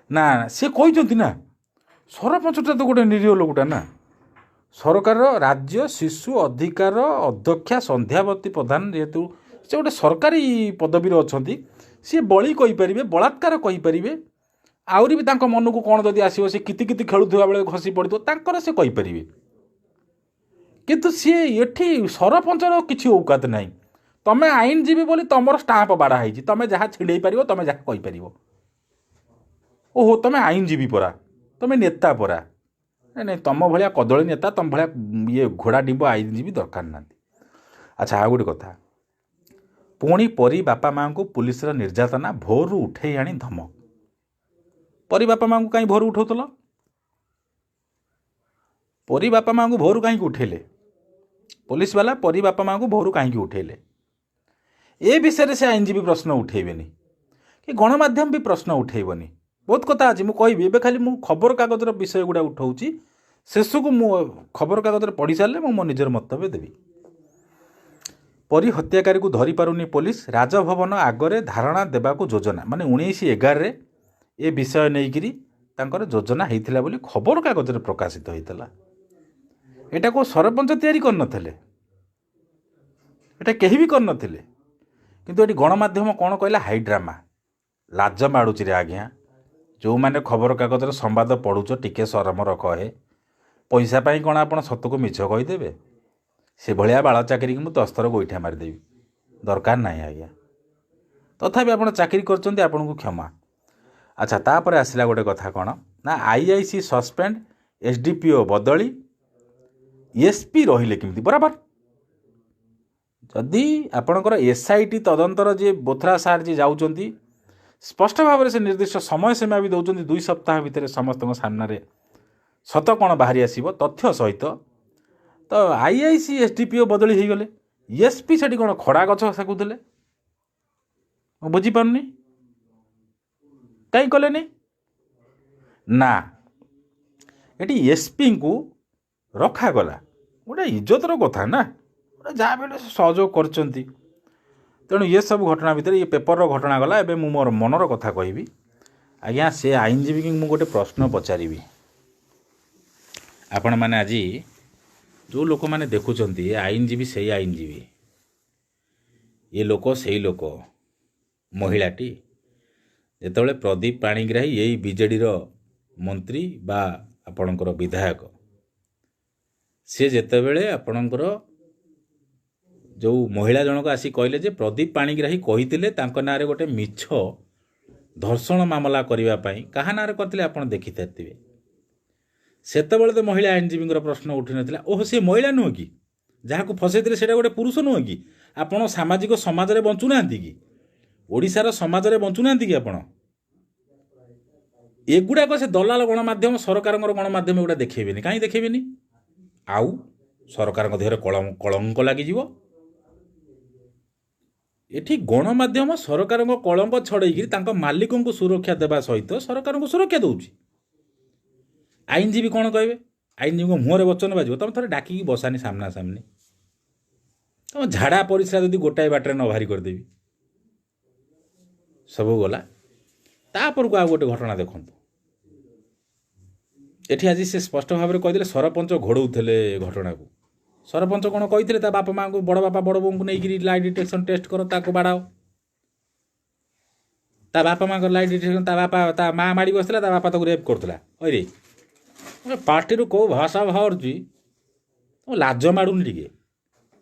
ନା, ସିଏ କହିଛନ୍ତି ନା, ସରପଞ୍ଚଟା ତ ଗୋଟେ ନିରୀହ ଲୋକଟା ନା। ସରକାରର ରାଜ୍ୟ ଶିଶୁ ଅଧିକାର ଅଧ୍ୟକ୍ଷା ସନ୍ଧ୍ୟାବତୀ ପ୍ରଧାନ ଯେହେତୁ ସେ ଗୋଟେ ସରକାରୀ ପଦବୀରେ ଅଛନ୍ତି, ସିଏ ବଳି କହିପାରିବେ, ବଳାତ୍କାର କହିପାରିବେ, ଆହୁରି ବି ତାଙ୍କ ମନକୁ କ'ଣ ଯଦି ଆସିବ, ସେ କିତି କିତି ଖେଳୁଥିବା ବେଳେ ଖସି ପଡ଼ିଥିବ, ତାଙ୍କର ସେ କହିପାରିବେ। କିନ୍ତୁ ସିଏ ଏଠି ସରପଞ୍ଚର କିଛି ଔକାତ ନାହିଁ। ତମେ ଆଇନଜୀବୀ ବୋଲି ତମର ଷ୍ଟାମ୍ପ ବାଡ଼ା ହେଇଛି, ତମେ ଯାହା ଛିଣ୍ଡେଇ ପାରିବ, ତମେ ଯାହା କହିପାରିବ। ଓହୋ, ତମେ ଆଇନଜୀବୀ ପରା, ତମେ ନେତା ପରା। ନାଇଁ ନାଇଁ, ତମ ଭଳିଆ କଦଳୀ ନେତା, ତମ ଭଳିଆ ଇଏ ଘୋଡ଼ା ଡିମ୍ବ ଆଇନଜୀବୀ ଦରକାର ନାହାନ୍ତି। ଆଚ୍ଛା, ଆଉ ଗୋଟେ କଥା, ପୁଣି ପରୀ ବାପା ମାଆଙ୍କୁ ପୁଲିସର ନିର୍ଯାତନା, ଭୋରରୁ ଉଠେଇ ଆଣି ଧମକ। ପରୀ ବାପା ମାଆଙ୍କୁ କାହିଁ ଭୋରୁ ଉଠାଉଥିଲ? ପରୀ ବାପା ମାଆଙ୍କୁ ଭୋରୁ କାହିଁକି ଉଠେଇଲେ ପୋଲିସ ବାଲା? ପରୀ ବାପା ମାଆଙ୍କୁ ଭୋରୁ କାହିଁକି ଉଠେଇଲେ? ଏ ବିଷୟରେ ସେ ଆଇନଜୀବୀ ପ୍ରଶ୍ନ ଉଠେଇବେନି କି ଗଣମାଧ୍ୟମ ବି ପ୍ରଶ୍ନ ଉଠେଇବନି। ବହୁତ କଥା ଅଛି ମୁଁ କହିବି, ଏବେ ଖାଲି ମୁଁ ଖବରକାଗଜର ବିଷୟ ଗୁଡ଼ା ଉଠାଉଛି। ଶେଷକୁ ମୁଁ ଖବରକାଗଜରେ ପଢ଼ି ସାରିଲେ ମୁଁ ମୋ ନିଜର ମନ୍ତବ୍ୟ ଦେବି। ପରୀ ହତ୍ୟାକାରୀକୁ ଧରିପାରୁନି ପୋଲିସ, ରାଜଭବନ ଆଗରେ ଧାରଣା ଦେବାକୁ ଯୋଜନା। ମାନେ 19/11ରେ ଏ ବିଷୟ ନେଇକିରି ତାଙ୍କର ଯୋଜନା ହେଇଥିଲା ବୋଲି ଖବରକାଗଜରେ ପ୍ରକାଶିତ ହେଇଥିଲା। ଏଟାକୁ ସରପଞ୍ଚ ତିଆରି କରିନଥିଲେ, ଏଟା କେହି ବି କରିନଥିଲେ। କିନ୍ତୁ ଏଠି ଗଣମାଧ୍ୟମ କ'ଣ କହିଲା? ହାଇଡ୍ରାମା। ଲାଜ ମାଡ଼ୁଛି ରେ ଆଜ୍ଞା, ଯେଉଁମାନେ ଖବରକାଗଜର ସମ୍ବାଦ ପଢ଼ୁଛ ଟିକେ ସରମ ରଖ ହେ। ପଇସା ପାଇଁ କ'ଣ ଆପଣ ସତକୁ ମିଛ କହିଦେବେ? ସେଭଳିଆ ବାଳ ଚାକିରିକି ମୁଁ 10 ଥର ଗୋଇଠା ମାରିଦେବି, ଦରକାର ନାହିଁ ଆଜ୍ଞା। ତଥାପି ଆପଣ ଚାକିରି କରିଛନ୍ତି, ଆପଣଙ୍କୁ କ୍ଷମା। ଆଚ୍ଛା, ତାପରେ ଆସିଲା ଗୋଟେ କଥା କ'ଣ ନା I I C suspend, S D P O ବଦଳି, ଏସ୍ ପି ରହିଲେ କେମିତି? ବରାବର ଯଦି ଆପଣଙ୍କର ଏସ୍ I T ତଦନ୍ତର ଯିଏ ବୋଥ୍ରା ସାର୍ ଯିଏ ଯାଉଛନ୍ତି, ସ୍ପଷ୍ଟ ଭାବରେ ସେ ନିର୍ଦ୍ଦିଷ୍ଟ ସମୟ ସୀମା ବି ଦେଉଛନ୍ତି, 2 ସପ୍ତାହ ଭିତରେ ସମସ୍ତଙ୍କ ସାମ୍ନାରେ ସତ କ'ଣ ବାହାରି ଆସିବ ତଥ୍ୟ ସହିତ। ତ I I C S D P O ବଦଳି ହେଇଗଲେ, ଏସ୍ ପି ସେଠି କ'ଣ ଖଡ଼ା ଗଛ ଶାକୁଥିଲେ? ମୁଁ ବୁଝିପାରୁନି କାହିଁ କଲେନି ନା। ଏଠି ଏସ୍ ପିଙ୍କୁ ରଖାଗଲା, ଗୋଟେ ଇଜ୍ଜତର କଥା ନା, ଗୋଟେ ଯାହା ବି ହେଲେ ସହଯୋଗ କରିଛନ୍ତି। ତେଣୁ ଏସବୁ ଘଟଣା ଭିତରେ ଇଏ ପେପରର ଘଟଣା ଗଲା। ଏବେ ମୁଁ ମୋର ମନର କଥା କହିବି ଆଜ୍ଞା। ସେ ଆଇନଜୀବୀଙ୍କୁ ମୁଁ ଗୋଟେ ପ୍ରଶ୍ନ ପଚାରିବି। ଆପଣମାନେ ଆଜି ଯେଉଁ ଲୋକମାନେ ଦେଖୁଛନ୍ତି ଏ ଆଇନଜୀବୀ ସେଇ ଆଇନଜୀବୀ, ଏ ଲୋକ ସେଇ ଲୋକ, ମହିଳାଟି ଯେତେବେଳେ ପ୍ରଦୀପ ପାଣିଗ୍ରାହୀ ଏଇ ବିଜେଡ଼ିର ମନ୍ତ୍ରୀ ବା ଆପଣଙ୍କର ବିଧାୟକ, ସିଏ ଯେତେବେଳେ ଆପଣଙ୍କର ଯେଉଁ ମହିଳା ଜଣକ ଆସି କହିଲେ ଯେ ପ୍ରଦୀପ ପାଣିଗ୍ରାହୀ କହିଥିଲେ ତାଙ୍କ ନାଁରେ ଗୋଟେ ମିଛ ଧର୍ଷଣ ମାମଲା କରିବା ପାଇଁ, କାହା ନାଁରେ କରିଥିଲେ ଆପଣ ଦେଖିଥିବେ। ସେତେବେଳେ ତ ମହିଳା ଆଇନଜୀବୀଙ୍କର ପ୍ରଶ୍ନ ଉଠିନଥିଲା, ଓହୋ ସେ ମହିଳା ନୁହଁ କି, ଯାହାକୁ ଫସେଇଥିଲେ ସେଇଟା ଗୋଟେ ପୁରୁଷ ନୁହଁ କି? ଆପଣ ସାମାଜିକ ସମାଜରେ ବଞ୍ଚୁନାହାନ୍ତି କି? ଓଡ଼ିଶାର ସମାଜରେ ବଞ୍ଚୁନାହାନ୍ତି କି ଆପଣ? ଏଗୁଡ଼ାକ ସେ ଦଲାଲ ଗଣମାଧ୍ୟମ, ସରକାରଙ୍କର ଗଣମାଧ୍ୟମ ଏଗୁଡ଼ା ଦେଖେଇବେନି। କାହିଁ ଦେଖେଇବେନି? ଆଉ ସରକାରଙ୍କ ଦେହରେ କଳଙ୍କ ଲାଗିଯିବ। ଏଠି ଗଣମାଧ୍ୟମ ସରକାରଙ୍କ କଳଙ୍କ ଛଡ଼େଇକିରି ତାଙ୍କ ମାଲିକଙ୍କୁ ସୁରକ୍ଷା ଦେବା ସହିତ ସରକାରଙ୍କୁ ସୁରକ୍ଷା ଦେଉଛି। ଆଇନଜୀବୀ କ'ଣ କହିବେ? ଆଇନଜୀବୀଙ୍କ ମୁହଁରେ ବଚନ ବାଜିବ। ତମେ ଥରେ ଡାକିକି ବସାନି ସାମ୍ନାସାମ୍ନି, ତମ ଝାଡ଼ା ପରିସ୍ରା ଯଦି ଗୋଟାଏ ବାଟରେ ନ ବାହାରି କରିଦେବି, ସବୁ ଗଲା। ତାପରକୁ ଆଉ ଗୋଟେ ଘଟଣା ଦେଖନ୍ତୁ। ଏଠି ଆଜି ସେ ସ୍ପଷ୍ଟ ଭାବରେ କହିଦେଲେ ସରପଞ୍ଚ ଘୋଡ଼ଉଥିଲେ ଘଟଣାକୁ। ସରପଞ୍ଚ କ'ଣ କହିଥିଲେ? ତା ବାପା ମାଆଙ୍କୁ, ବଡ଼ ବାପା ବଡ଼ ବୋଉଙ୍କୁ ନେଇକିରି ଲାଇ ଡିଟେକ୍ସନ୍ ଟେଷ୍ଟ କର, ତାକୁ ବାଡ଼ାଅ। ତା ବାପା ମାଆଙ୍କର ଲାଇ ଡିଟେକ୍ସନ୍, ତା ବାପା ତା ମା ମାଡ଼ି ବସିଥିଲା, ତା ବାପା ତାକୁ ରେପ୍ କରୁଥିଲା। ଅରେ ପାଟିରୁ କେଉଁ ଭାଷା ବାହାରୁଛି, ତମ ଲାଜ ମାଡ଼ୁନି ଟିକେ?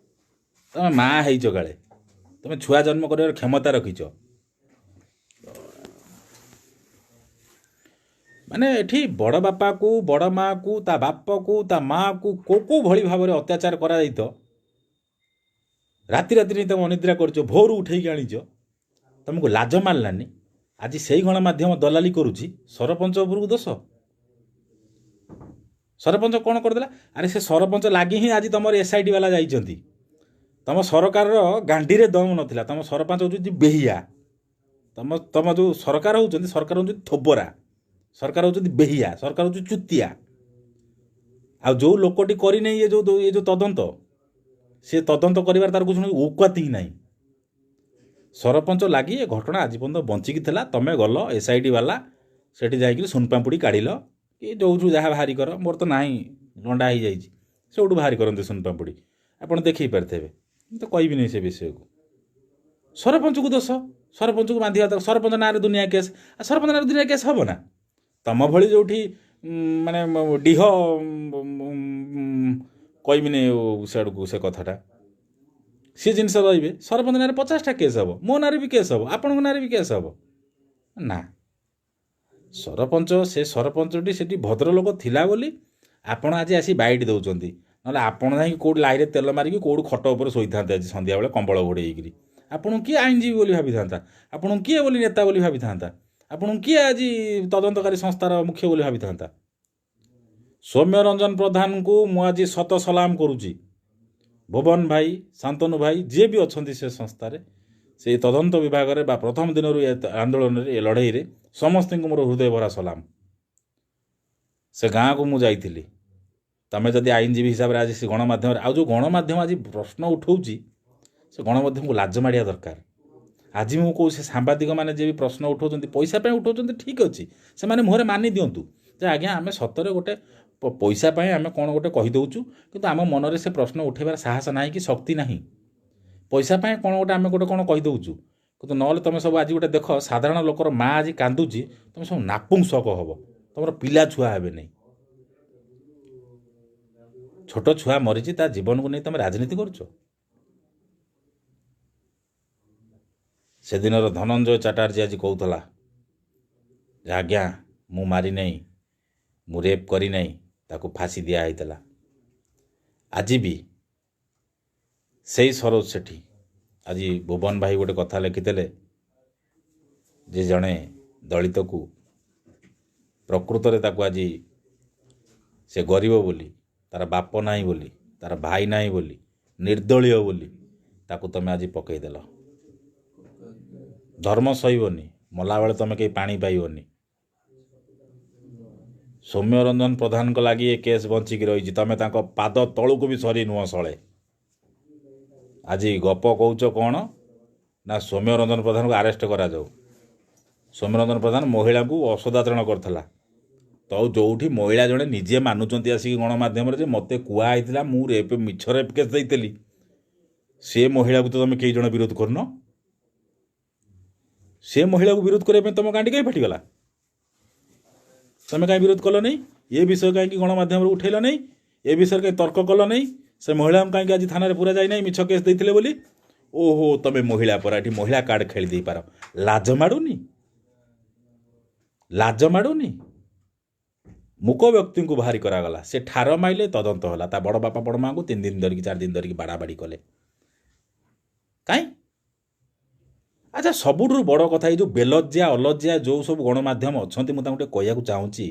ତମେ ମା ହେଇଛ କାଳେ, ତମେ ଛୁଆ ଜନ୍ମ କରିବାର କ୍ଷମତା ରଖିଛ। ମାନେ ଏଠି ବଡ଼ ବାପାକୁ, ବଡ଼ ମାଆକୁ, ତା ବାପକୁ, ତା ମାଆକୁ କେଉଁ କେଉଁ ଭଳି ଭାବରେ ଅତ୍ୟାଚାର କରାଯାଇତ, ରାତି ରାତିରେ ତମେ ଅନିଦ୍ରା କରୁଛ, ଭୋରୁ ଉଠେଇକି ଆଣିଛ, ତମକୁ ଲାଜ ମାରିଲାନି? ଆଜି ସେଇ ଗଣମାଧ୍ୟମ ଦଲାଲି କରୁଛି ସରପଞ୍ଚ ଉପରକୁ ଦୋଷ। ସରପଞ୍ଚ କ'ଣ କରିଦେଲା? ଆରେ ସେ ସରପଞ୍ଚ ଲାଗି ହିଁ ଆଜି ତମର ଏସ୍ I T ବାଲା ଯାଇଛନ୍ତି। ତମ ସରକାରର ଗାଣ୍ଡିରେ ଦମ ନଥିଲା। ତମ ସରପଞ୍ଚ ହେଉଛନ୍ତି ବେହିଆ, ତମ ଯେଉଁ ସରକାର ହେଉଛନ୍ତି, ସରକାର ହେଉଛନ୍ତି ଥୋବରା, ସରକାର ହେଉଛନ୍ତି ବେହିଆ, ସରକାର ହେଉଛନ୍ତି ଚୁତିଆ। ଆଉ ଯେଉଁ ଲୋକଟି କରିନେଇ ଏ ଯେଉଁ ତଦନ୍ତ, ସେ ତଦନ୍ତ କରିବାର ତାର କିଛି ଔକାତ ହିଁ ନାହିଁ। ସରପଞ୍ଚ ଲାଗି ଏ ଘଟଣା ଆଜି ପର୍ଯ୍ୟନ୍ତ ବଞ୍ଚିକି ଥିଲା। ତମେ ଗଲ ଏସ୍ I T ବାଲା ସେଠି ଯାଇକିରି ସୁନପାମ୍ପୁଡ଼ି କାଢ଼ିଲ କି ଯେଉଁଠୁ ଯାହା ବାହାରି କର, ମୋର ତ ନାହିଁ ଲଣ୍ଡା ହେଇଯାଇଛି, ସେଇଠୁ ବାହାରି କରନ୍ତି ସୁନପାମ୍ପୁଡ଼ି, ଆପଣ ଦେଖେଇ ପାରିଥିବେ, ମୁଁ ତ କହିବିନି ସେ ବିଷୟକୁ। ସରପଞ୍ଚକୁ ଦୋଷ, ସରପଞ୍ଚକୁ ବାନ୍ଧିବା, ସରପଞ୍ଚ ନାଁରେ ଦୁନିଆ କେସ୍। ଆଉ ସରପଞ୍ଚ ନାଁରେ ଦୁନିଆ କେସ୍ ହେବ ନା? ତମ ଭଳି ଯେଉଁଠି ମାନେ ଡିହ କହିବିନି ସିଆଡ଼କୁ ସେ କଥାଟା, ସେ ଜିନିଷ ରହିବେ। ସରପଞ୍ଚ ନାଁରେ 50ଟା କେସ୍ ହେବ, ମୋ ନାଁରେ ବି କେସ୍ ହେବ, ଆପଣଙ୍କ ନାଁରେ ବି କେସ୍ ହେବ ନା? ସରପଞ୍ଚ, ସେ ସରପଞ୍ଚଟି ସେଠି ଭଦ୍ରଲୋକ ଥିଲା ବୋଲି ଆପଣ ଆଜି ଆସି ବାଇଟ୍ ଦେଉଛନ୍ତି, ନହେଲେ ଆପଣ ଯାଇକି କେଉଁଠି ଲାଇରେ ତେଲ ମାରିକି କେଉଁଠି ଖଟ ଉପରେ ଶୋଇଥାନ୍ତେ ଆଜି ସନ୍ଧ୍ୟାବେଳେ କମ୍ବଳ ଘୋଡ଼େଇ ହେଇକିରି। ଆପଣଙ୍କୁ କିଏ ଆଇନଜୀବୀ ବୋଲି ଭାବିଥାନ୍ତା? ଆପଣଙ୍କୁ କିଏ ବୋଲି ନେତା ବୋଲି ଭାବିଥାନ୍ତା? ଆପଣଙ୍କୁ କିଏ ଆଜି ତଦନ୍ତକାରୀ ସଂସ୍ଥାର ମୁଖ୍ୟ ବୋଲି ଭାବିଥାନ୍ତା? ସୌମ୍ୟରଞ୍ଜନ ପ୍ରଧାନଙ୍କୁ ମୁଁ ଆଜି ଶତ ସଲାମ କରୁଛି। ଭୁବନ ଭାଇ, ଶାନ୍ତନୁ ଭାଇ, ଯିଏ ବି ଅଛନ୍ତି ସେ ସଂସ୍ଥାରେ, ସେଇ ତଦନ୍ତ ବିଭାଗରେ ବା ପ୍ରଥମ ଦିନରୁ ଏ ଆନ୍ଦୋଳନରେ, ଏ ଲଢ଼େଇରେ ସମସ୍ତଙ୍କୁ ମୋର ହୃଦୟ ଭରା ସଲାମ। ସେ ଗାଁକୁ ମୁଁ ଯାଇଥିଲି। ତମେ ଯଦି ଆଇନଜୀବୀ ହିସାବରେ ଆଜି ସେ ଗଣମାଧ୍ୟମରେ, ଆଉ ଯେଉଁ ଗଣମାଧ୍ୟମ ଆଜି ପ୍ରଶ୍ନ ଉଠଉଛି, ସେ ଗଣମାଧ୍ୟମକୁ ଲାଜ ମାଡ଼ିବା ଦରକାର। ଆଜି ମୁଁ କହୁଛି ସେ ସାମ୍ବାଦିକମାନେ ଯିଏ ବି ପ୍ରଶ୍ନ ଉଠାଉଛନ୍ତି, ପଇସା ପାଇଁ ଉଠାଉଛନ୍ତି, ଠିକ୍ ଅଛି, ସେମାନେ ମୁହଁରେ ମାନି ଦିଅନ୍ତୁ ଯେ ଆଜ୍ଞା ଆମେ ସତରେ ଗୋଟେ ପଇସା ପାଇଁ ଆମେ କ'ଣ ଗୋଟେ କହିଦେଉଛୁ, କିନ୍ତୁ ଆମ ମନରେ ସେ ପ୍ରଶ୍ନ ଉଠେଇବାର ସାହସ ନାହିଁ କି ଶକ୍ତି ନାହିଁ। ପଇସା ପାଇଁ କ'ଣ ଗୋଟେ ଆମେ ଗୋଟେ କ'ଣ କହିଦେଉଛୁ, କିନ୍ତୁ ନହେଲେ ତୁମେ ସବୁ ଆଜି ଗୋଟେ ଦେଖ, ସାଧାରଣ ଲୋକର ମା ଆଜି କାନ୍ଦୁଛି, ତୁମେ ସବୁ ନାପୁଂସକ ହେବ, ତୁମର ପିଲା ଛୁଆ ହେବେ ନାହିଁ। ଛୋଟ ଛୁଆ ମରିଛି, ତା ଜୀବନକୁ ନେଇ ତୁମେ ରାଜନୀତି କରୁଛ। ସେଦିନର ଧନଞ୍ଜୟ ଚାଟାର୍ଜୀ ଆଜି କହୁଥିଲା ଯେ ଆଜ୍ଞା ମୁଁ ମାରିନାହିଁ, ମୁଁ ରେପ୍ କରିନାହିଁ, ତାକୁ ଫାଶୀ ଦିଆହେଇଥିଲା। ଆଜି ବି ସେଇ ସରୋଜ ସେଠୀ, ଆଜି ଭୁବନ ଭାଇ ଗୋଟେ କଥା ଲେଖିଥିଲେ ଯେ ଜଣେ ଦଳିତକୁ ପ୍ରକୃତରେ ତାକୁ ଆଜି ସେ ଗରିବ ବୋଲି, ତାର ବାପ ନାହିଁ ବୋଲି, ତାର ଭାଇ ନାହିଁ ବୋଲି, ନିର୍ଦ୍ଦଳୀୟ ବୋଲି ତାକୁ ତମେ ଆଜି ପକେଇଦେଲ। ଧର୍ମ ସହିବନି, ମଲାବେଳେ ତମେ କେହି ପାଣି ପାଇବନି। ସୌମ୍ୟରଞ୍ଜନ ପ୍ରଧାନଙ୍କ ଲାଗି ଏ କେସ୍ ବଞ୍ଚିକି ରହିଛି, ତମେ ତାଙ୍କ ପାଦ ତଳକୁ ବି ସରି ନୁହଁ ଶଳେ। ଆଜି ଗପ କହୁଛ କ'ଣ ନା ସୌମ୍ୟରଞ୍ଜନ ପ୍ରଧାନକୁ ଆରେଷ୍ଟ କରାଯାଉ। ସୌମ୍ୟରଞ୍ଜନ ପ୍ରଧାନ ମହିଳାଙ୍କୁ ଅସଦାଚରଣ କରିଥିଲା। ତ ଯେଉଁଠି ମହିଳା ଜଣେ ନିଜେ ମାନୁଛନ୍ତି ଆସିକି ଗଣମାଧ୍ୟମରେ ଯେ ମୋତେ କୁହା ହେଇଥିଲା ମୁଁ ରେପ୍, ମିଛ ରେପ୍ କେସ୍ ଦେଇଥିଲି, ସେ ମହିଳାକୁ ତ ତମେ କେହି ଜଣେ ବିରୋଧ କରୁନ। ସେ ମହିଳାକୁ ବିରୋଧ କରିବା ପାଇଁ ତୁମ ଗାଣ୍ଡି କାହିଁ ଫାଟିଗଲା? ତମେ କାହିଁ ବିରୋଧ କଲ ନାହିଁ? ଏ ବିଷୟ କାହିଁକି ଗଣମାଧ୍ୟମରେ ଉଠେଇଲ ନାହିଁ? ଏ ବିଷୟରେ କାହିଁ ତର୍କ କଲ ନାହିଁ? ସେ ମହିଳାଙ୍କୁ କାହିଁକି ଆଜି ଥାନାରେ ପୁରା ଯାଇନାହିଁ ମିଛ କେସ୍ ଦେଇଥିଲେ ବୋଲି? ଓହୋ, ତମେ ମହିଳା ପରା, ଏଠି ମହିଳା କାର୍ଡ଼ ଖେଳି ଦେଇପାର। ଲାଜ ମାଡ଼ୁନି? ଲାଜ ମାଡ଼ୁନି? ମୂକ ବ୍ୟକ୍ତିଙ୍କୁ ବାହାରି କରାଗଲା, ସେ ଠାର ମାଇଲେ, ତଦନ୍ତ ହେଲା। ତା ବଡ଼ ବାପା ବଡ଼ ମାଆଙ୍କୁ 3 ଦିନ ଧରିକି 4 ଦିନ ଧରିକି ବାଡ଼ାବାଡ଼ି କଲେ କାଇଁ? ଆଚ୍ଛା, ସବୁଠୁ ବଡ଼ କଥା, ଏଇ ଯେଉଁ ବେଲଜ୍ଜା ଅଲଜ୍ଜା ଯେଉଁ ସବୁ ଗଣମାଧ୍ୟମ ଅଛନ୍ତି, ମୁଁ ତାଙ୍କୁ ଟିକେ କହିବାକୁ ଚାହୁଁଛି,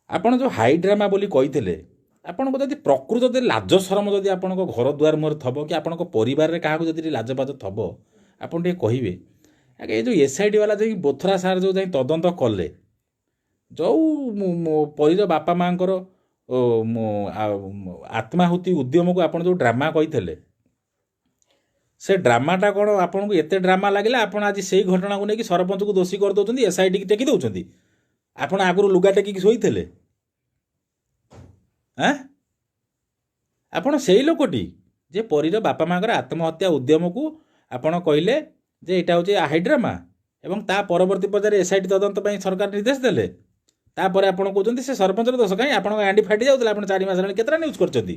ଆପଣ ଯେଉଁ ହାଇ ଡ୍ରାମା ବୋଲି କହିଥିଲେ, ଆପଣଙ୍କ ଯଦି ପ୍ରକୃତ ଯଦି ଲାଜ ସରମ ଯଦି ଆପଣଙ୍କ ଘର ଦୁଆର ମୁହଁରେ ଥବ କି ଆପଣଙ୍କ ପରିବାରରେ କାହାକୁ ଯଦି ଲାଜ ଫାଜ ଥବ, ଆପଣ ଟିକେ କହିବେ ଆଜ୍ଞା। ଏ ଯେଉଁ ଏସ୍ I T ବାଲା ଯାଇକି ବୋଥରା ସାର୍ ଯେଉଁ ଯାଇ ତଦନ୍ତ କଲେ, ଯେଉଁ ପରୀର ବାପା ମାଆଙ୍କର ଆତ୍ମାହୁତି ଉଦ୍ୟମକୁ ଆପଣ ଯେଉଁ ଡ୍ରାମା କହିଥିଲେ, ସେ ଡ୍ରାମାଟା କ'ଣ ଆପଣଙ୍କୁ ଏତେ ଡ୍ରାମା ଲାଗିଲା? ଆପଣ ଆଜି ସେଇ ଘଟଣାକୁ ନେଇକି ସରପଞ୍ଚକୁ ଦୋଷୀ କରିଦେଉଛନ୍ତି, ଏସ୍ I ଟିକି ଟେକି ଦେଉଛନ୍ତି। ଆପଣ ଆଗରୁ ଲୁଗା ଟେକିକି ଶୋଇଥିଲେ? ଆଁ, ଆପଣ ସେଇ ଲୋକଟି ଯେ ପରୀର ବାପା ମାଆଙ୍କର ଆତ୍ମହତ୍ୟା ଉଦ୍ୟମକୁ ଆପଣ କହିଲେ ଯେ ଏଇଟା ହେଉଛି ହାଇଡ୍ରାମା, ଏବଂ ତା ପରବର୍ତ୍ତୀ ପର୍ଯ୍ୟାୟରେ ଏସ୍ I T ତଦନ୍ତ ପାଇଁ ସରକାର ନିର୍ଦ୍ଦେଶ ଦେଲେ। ତାପରେ ଆପଣ କହୁଛନ୍ତି ସେ ସରପଞ୍ଚର ଦୋଷ। କାହିଁ ଆପଣଙ୍କ ଗାଣ୍ଡି ଫାଟି ଯାଉଥିଲା? ଆପଣ 4 ମାସ ହେଲାଣି କେତେଟା ନ୍ୟୁଜ୍ କରିଛନ୍ତି?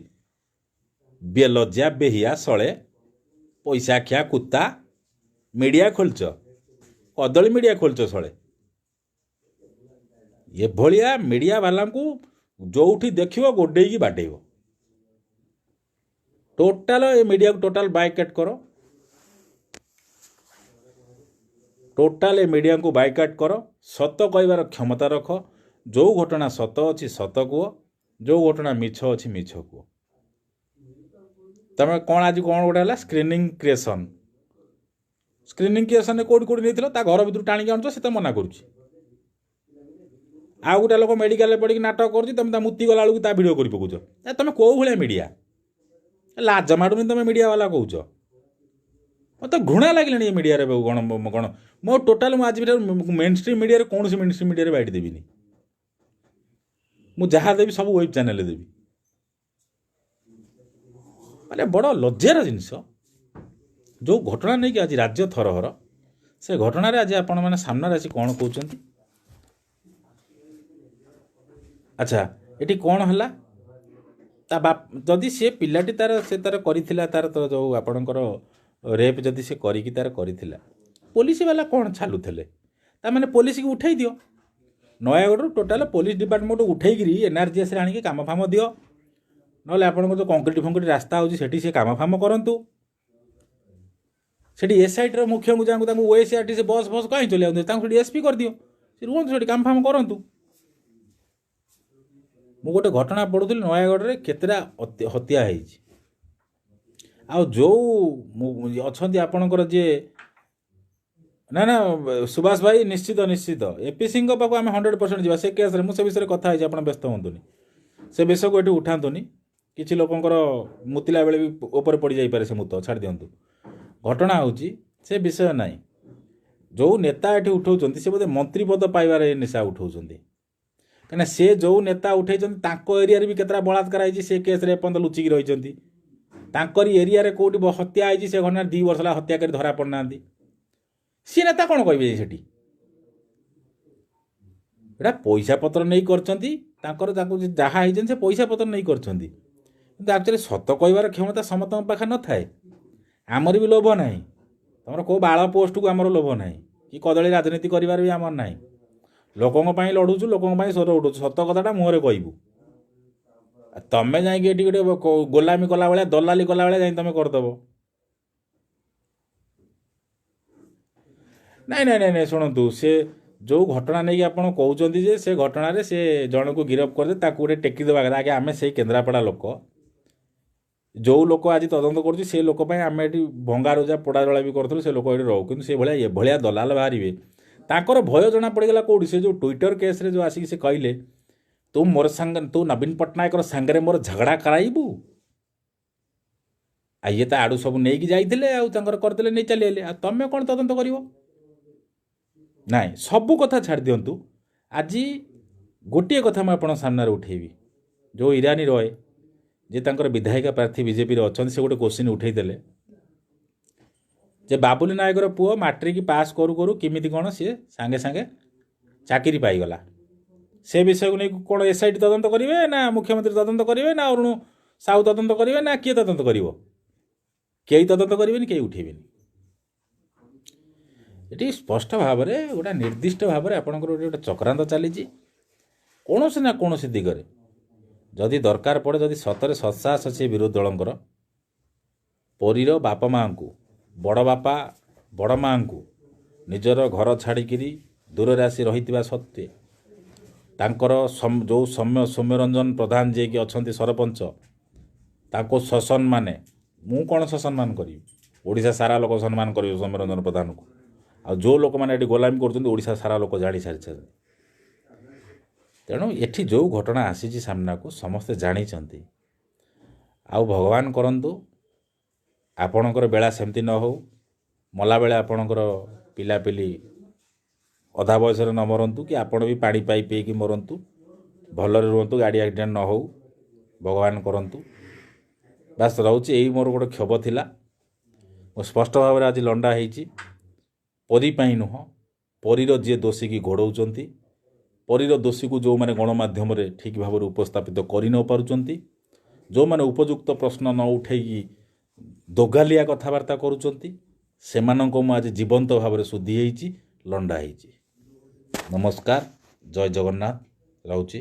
ବେଲଜ୍ଜା ବେହିଆ ଶଳେ, ପଇସା ଖିଆ କୁତ୍ତା, ମିଡ଼ିଆ ଖୋଲିଛ, କଦଳୀ ମିଡ଼ିଆ ଖୋଲିଛ ଶଳେ। ଏଭଳିଆ ମିଡ଼ିଆ ବାଲାଙ୍କୁ ଯେଉଁଠି ଦେଖିବ ଗୋଡ଼େଇକି ବାଡ଼େଇବ। ଟୋଟାଲ ଏ ମିଡ଼ିଆକୁ ଟୋଟାଲ ବାଇକାଟ କର, ଟୋଟାଲ ଏ ମିଡ଼ିଆଙ୍କୁ ବାଇକାଟ କର। ସତ କହିବାର କ୍ଷମତା ରଖ। ଯେଉଁ ଘଟଣା ସତ ଅଛି ସତ କୁହ, ଯେଉଁ ଘଟଣା ମିଛ ଅଛି ମିଛ କୁହ। ତମେ କ'ଣ ଆଜି କ'ଣ ଗୋଟେ ହେଲା ସ୍କ୍ରିନିଂ କ୍ରିଏସନ୍, ସ୍କ୍ରିନିଂ କ୍ରିଏସନ୍ରେ କେଉଁଠି କେଉଁଠି ନେଇଥିଲ? ତା ଘର ଭିତରୁ ଟାଣିକି ଆଣୁଛ, ସେ ତ ମନା କରୁଛି। ଆଉ ଗୋଟେ ଲୋକ ମେଡ଼ିକାଲରେ ପଡ଼ିକି ନାଟକ କରୁଛି, ତମେ ତା ମୂର୍ତ୍ତି ଗଲା ବେଳକୁ ତା ଭିଡ଼ିଓ କରି ପକାଉଛ। ତମେ କେଉଁ ଭଳିଆ ମିଡ଼ିଆ? ଲାଜ ମାଡ଼ୁନି ତମେ ମିଡ଼ିଆ ବାଲା କହୁଛ? ମୋତେ ଘୃଣା ଲାଗିଲାଣି ଏ ମିଡ଼ିଆରେ। ଗଣ ଗଣ ମୋ ଟୋଟାଲ ମୁଁ ଆଜି ମେନ୍ ଷ୍ଟ୍ରିମ୍ ମିଡ଼ିଆରେ, କୌଣସି ମେନ୍ ଷ୍ଟ୍ରିମ୍ ମିଡ଼ିଆରେ ବାଇଟ୍ ଦେବିନି। ମୁଁ ଯାହା ଦେବି ସବୁ ୱେବ୍ ଚ୍ୟାନେଲରେ ଦେବି। ମାନେ ବଡ଼ ଲଜ୍ଜାର ଜିନିଷ, ଯେଉଁ ଘଟଣା ନେଇକି ଆଜି ରାଜ୍ୟ ଥରହର, ସେ ଘଟଣାରେ ଆଜି ଆପଣମାନେ ସାମ୍ନାରେ ଆସି କ'ଣ କହୁଛନ୍ତି? ଆଚ୍ଛା, ଏଠି କ'ଣ ହେଲା? ତା ବାପ ଯଦି ସେ ପିଲାଟି ତାର ସେ ତାର କରିଥିଲା, ତାର ତ ଯେଉଁ ଆପଣଙ୍କର ରେପ୍ ଯଦି ସେ କରିକି ତାର କରିଥିଲା, ପୋଲିସ ବାଲା କ'ଣ ଛାଲୁଥିଲେ? ତାମାନେ ପୋଲିସକି ଉଠେଇ ଦିଅ ନୟାଗଡ଼ରୁ, ଟୋଟାଲ ପୋଲିସ ଡିପାର୍ଟମେଣ୍ଟ ଉଠେଇକିରି ଏନ୍ଆର୍ଜିଏସ୍ରେ ଆଣିକି କାମ ଫାମ ଦିଅ। ନହେଲେ ଆପଣଙ୍କର ଯେଉଁ କଂକ୍ରିଟ ଫଙ୍କ୍ରିଟ ରାସ୍ତା ହେଉଛି ସେଠି ସେ କାମ ଫାମ କରନ୍ତୁ। ସେଠି ଏସ୍ଆଇଟିର ମୁଖ୍ୟଙ୍କୁ ଯାଆଙ୍କୁ, ତାଙ୍କୁ ଓଏସ୍ଆର୍ଟିସି ବସ୍ ଫସ୍ କାହିଁ ଚଲେଇବାକୁ, ତାଙ୍କୁ ସେଠି ଏସ୍ ପି କରିଦିଅ, ସେ ରୁହନ୍ତୁ ସେଠି କାମ ଫାମ କରନ୍ତୁ। ମୁଁ ଗୋଟେ ଘଟଣା ପଢ଼ୁଥିଲି, ନୟାଗଡ଼ରେ କେତେଟା ହତ୍ୟା ହେଇଛି। ଆଉ ଯେଉଁ ଅଛନ୍ତି ଆପଣଙ୍କର ଯିଏ, ନା ନା ସୁଭାଷ ଭାଇ, ନିଶ୍ଚିତ ନିଶ୍ଚିତ ଏପି ସିଂଙ୍କ ପାଖକୁ ଆମେ 100% ଯିବା ସେ କେସ୍ରେ। ମୁଁ ସେ ବିଷୟରେ କଥା ହେଇଛି, ଆପଣ ବ୍ୟସ୍ତ ହୁଅନ୍ତୁନି, ସେ ବିଷୟକୁ ଏଠି ଉଠାନ୍ତୁନି। କିଛି ଲୋକଙ୍କର ମୁତିଲା ବେଳେ ବି ଉପରେ ପଡ଼ିଯାଇପାରେ ସେ ମୁତ, ଛାଡ଼ି ଦିଅନ୍ତୁ। ଘଟଣା ହେଉଛି ସେ ବିଷୟ ନାହିଁ। ଯେଉଁ ନେତା ଏଠି ଉଠାଉଛନ୍ତି ସେ ବୋଧେ ମନ୍ତ୍ରୀ ପଦ ପାଇବାରେ ନିଶା ଉଠାଉଛନ୍ତି। କାହିଁକିନା ସେ ଯେଉଁ ନେତା ଉଠେଇଛନ୍ତି ତାଙ୍କ ଏରିଆରେ ବି କେତେଟା ବଳାତ୍କାର ହେଇଛି, ସେ କେସ୍ରେ ଏପର୍ଯ୍ୟନ୍ତ ଲୁଚିକି ରହିଛନ୍ତି। ତାଙ୍କରି ଏରିଆରେ କେଉଁଠି ହତ୍ୟା ହେଇଛି, ସେ ଘଟଣା 2 ବର୍ଷ ହେଲା ହତ୍ୟା କରି ଧରା ପଡ଼ିନାହାନ୍ତି। ସିଏ ନେତା କ'ଣ କହିବେ ସେଠି? ଏଇଟା ପଇସା ପତ୍ର ନେଇ କରିଛନ୍ତି ତାଙ୍କର, ତାଙ୍କୁ ଯାହା ହେଇଛନ୍ତି ସେ ପଇସା ପତ୍ର ନେଇ କରିଛନ୍ତି। କିନ୍ତୁ ଆକ୍ଚୁଆଲି ସତ କହିବାର କ୍ଷମତା ସମସ୍ତଙ୍କ ପାଖରେ ନଥାଏ। ଆମର ବି ଲୋଭ ନାହିଁ, ତମର କେଉଁ ବାଳ ପୋଷ୍ଟକୁ ଆମର ଲୋଭ ନାହିଁ, କି କଦଳୀ ରାଜନୀତି କରିବାର ବି ଆମର ନାହିଁ। ଲୋକଙ୍କ ପାଇଁ ଲଢ଼ୁଛୁ, ଲୋକଙ୍କ ପାଇଁ ସ୍ୱର ଉଠୁଛୁ, ସତ କଥାଟା ମୁହଁରେ କହିବୁ। ତମେ ଯାଇକି ଏଠି ଗୋଟେ ଗୋଲାମୀ କଲା ଭଳିଆ, ଦଲାଲି କଲା ଭଳିଆ ଯାଇ ତମେ କରିଦେବ। ନାଇଁ ନାଇଁ ନାଇଁ ନାଇଁ, ଶୁଣନ୍ତୁ, ସେ ଯେଉଁ ଘଟଣା ନେଇକି ଆପଣ କହୁଛନ୍ତି ଯେ ସେ ଘଟଣାରେ ସେ ଜଣକୁ ଗିରଫ କରିଦେଲେ, ତାକୁ ଗୋଟେ ଟେକି ଦେବା କଥା। ଆଜ୍ଞା, ଆମେ ସେଇ କେନ୍ଦ୍ରାପଡ଼ା ଲୋକ, ଯେଉଁ ଲୋକ ଆଜି ତଦନ୍ତ କରୁଛି ସେ ଲୋକ ପାଇଁ ଆମେ ଏଠି ଭଙ୍ଗାରୁଜା ପୋଡ଼ାଜଳା ବି କରୁଥିଲୁ, ସେ ଲୋକ ଏଠି ରହୁ। କିନ୍ତୁ ସେଭଳିଆ ଏଭଳିଆ ଦଲାଲ ବାହାରିବେ, ତାଙ୍କର ଭୟ ଜଣା ପଡ଼ିଗଲା କେଉଁଠି? ସେ ଯେଉଁ ଟ୍ୱିଟର କେସ୍ରେ ଯେଉଁ ଆସିକି ସେ କହିଲେ, ତୁ ମୋର ସାଙ୍ଗ, ତୁ ନବୀନ ପଟ୍ଟନାୟକର ସାଙ୍ଗରେ ମୋର ଝଗଡ଼ା କରାଇବୁ। ଆଉ ଇଏ ତ ଆଡ଼ୁ ସବୁ ନେଇକି ଯାଇଥିଲେ, ଆଉ ତାଙ୍କର କରିଦେଲେ, ନେଇ ଚାଲିଗଲେ। ଆଉ ତମେ କ'ଣ ତଦନ୍ତ କରିବ? ନାଇଁ, ସବୁ କଥା ଛାଡ଼ି ଦିଅନ୍ତୁ। ଆଜି ଗୋଟିଏ କଥା ମୁଁ ଆପଣଙ୍କ ସାମ୍ନାରେ ଉଠେଇବି। ଯେଉଁ ଇରାନୀ ରୟ, ଯେ ତାଙ୍କର ବିଧାୟିକା ପ୍ରାର୍ଥୀ ବିଜେପିରେ ଅଛନ୍ତି, ସେ ଗୋଟେ କୋଶ୍ଚିନ୍ ଉଠେଇଦେଲେ। ଯେ ବାବୁଲି ନାୟକର ପୁଅ ମାଟ୍ରିକ ପାସ୍ କରୁ କରୁ କେମିତି କ'ଣ ସିଏ ସାଙ୍ଗେ ସାଙ୍ଗେ ଚାକିରି ପାଇଗଲା। ସେ ବିଷୟକୁ ନେଇ କ'ଣ ଏସ୍ଆଇଟି ତଦନ୍ତ କରିବେ, ନା ମୁଖ୍ୟମନ୍ତ୍ରୀ ତଦନ୍ତ କରିବେ, ନା ଅରୁଣ ସାହୁ ତଦନ୍ତ କରିବେ, ନା କିଏ ତଦନ୍ତ କରିବ? କେହି ତଦନ୍ତ କରିବେନି, କେହି ଉଠେଇବେନି। ଏଠି ସ୍ପଷ୍ଟ ଭାବରେ ଗୋଟେ ନିର୍ଦ୍ଦିଷ୍ଟ ଭାବରେ ଆପଣଙ୍କର ଗୋଟେ ଚକ୍ରାନ୍ତ ଚାଲିଛି କୌଣସି ନା କୌଣସି ଦିଗରେ। ଯଦି ଦରକାର ପଡ଼େ, ଯଦି ସତରେ ସତ୍ସାହସ ଅଛି ବିରୋଧୀ ଦଳଙ୍କର, ପରୀର ବାପା ମାଆଙ୍କୁ, ବଡ଼ ବାପା ବଡ଼ ମାଆଙ୍କୁ ନିଜର ଘର ଛାଡ଼ିକିରି ଦୂରରେ ଆସି ରହିଥିବା ସତ୍ତ୍ୱେ ତାଙ୍କର ଯେଉଁ ସୌମ୍ୟରଞ୍ଜନ ପ୍ରଧାନ ଯିଏକି ଅଛନ୍ତି ସରପଞ୍ଚ, ତାଙ୍କୁ ସସମ୍ମାନେ, ମୁଁ କ'ଣ ସସମ୍ମାନ କରିବି, ଓଡ଼ିଶା ସାରା ଲୋକ ସମ୍ମାନ କରିବେ ସୌମ୍ୟରଞ୍ଜନ ପ୍ରଧାନକୁ। ଆଉ ଯେଉଁ ଲୋକମାନେ ଏଠି ଗୋଲାମୀ କରୁଛନ୍ତି ଓଡ଼ିଶା ସାରା ଲୋକ ଜାଣି ସାରିଛନ୍ତି। ତେଣୁ ଏଠି ଯେଉଁ ଘଟଣା ଆସିଛି ସାମ୍ନାକୁ ସମସ୍ତେ ଜାଣିଛନ୍ତି। ଆଉ ଭଗବାନ କରନ୍ତୁ ଆପଣଙ୍କର ବେଳା ସେମିତି ନ ହେଉ, ମଲାବେଳେ ଆପଣଙ୍କର ପିଲାପିଲି ଅଧା ବୟସରେ ନ ମରନ୍ତୁ, କି ଆପଣ ବି ପାଣି ପାଇ ପିଇକି ମରନ୍ତୁ, ଭଲରେ ରୁହନ୍ତୁ, ଗାଡ଼ି ଆକ୍ସିଡେଣ୍ଟ ନ ହେଉ, ଭଗବାନ କରନ୍ତୁ। ବାସ୍ ରହୁଛି, ଏଇ ମୋର ଗୋଟେ କ୍ଷୋଭ ଥିଲା। ମୁଁ ସ୍ପଷ୍ଟ ଭାବରେ ଆଜି ଲଣ୍ଡା ହେଇଛି, ପରୀ ପାଇଁ ନୁହଁ, ପରୀର ଯିଏ ଦୋଷୀକି ଘୋଡ଼ଉଛନ୍ତି, ପରୀର ଦୋଷୀକୁ ଯେଉଁମାନେ ଗଣମାଧ୍ୟମରେ ଠିକ୍ ଭାବରେ ଉପସ୍ଥାପିତ କରି ନ ପାରୁଛନ୍ତି, ଯେଉଁମାନେ ଉପଯୁକ୍ତ ପ୍ରଶ୍ନ ନ ଉଠେଇକି ଦୋଗାଲିଆ କଥାବାର୍ତ୍ତା କରୁଛନ୍ତି, ସେମାନଙ୍କ ମୁଁ ଆଜି ଜୀବନ୍ତ ଭାବରେ ଶୁଦ୍ଧି ହେଇଛି, ଲଣ୍ଡା ହେଇଛି। ନମସ୍କାର, ଜୟ ଜଗନ୍ନାଥ, ରହୁଛି।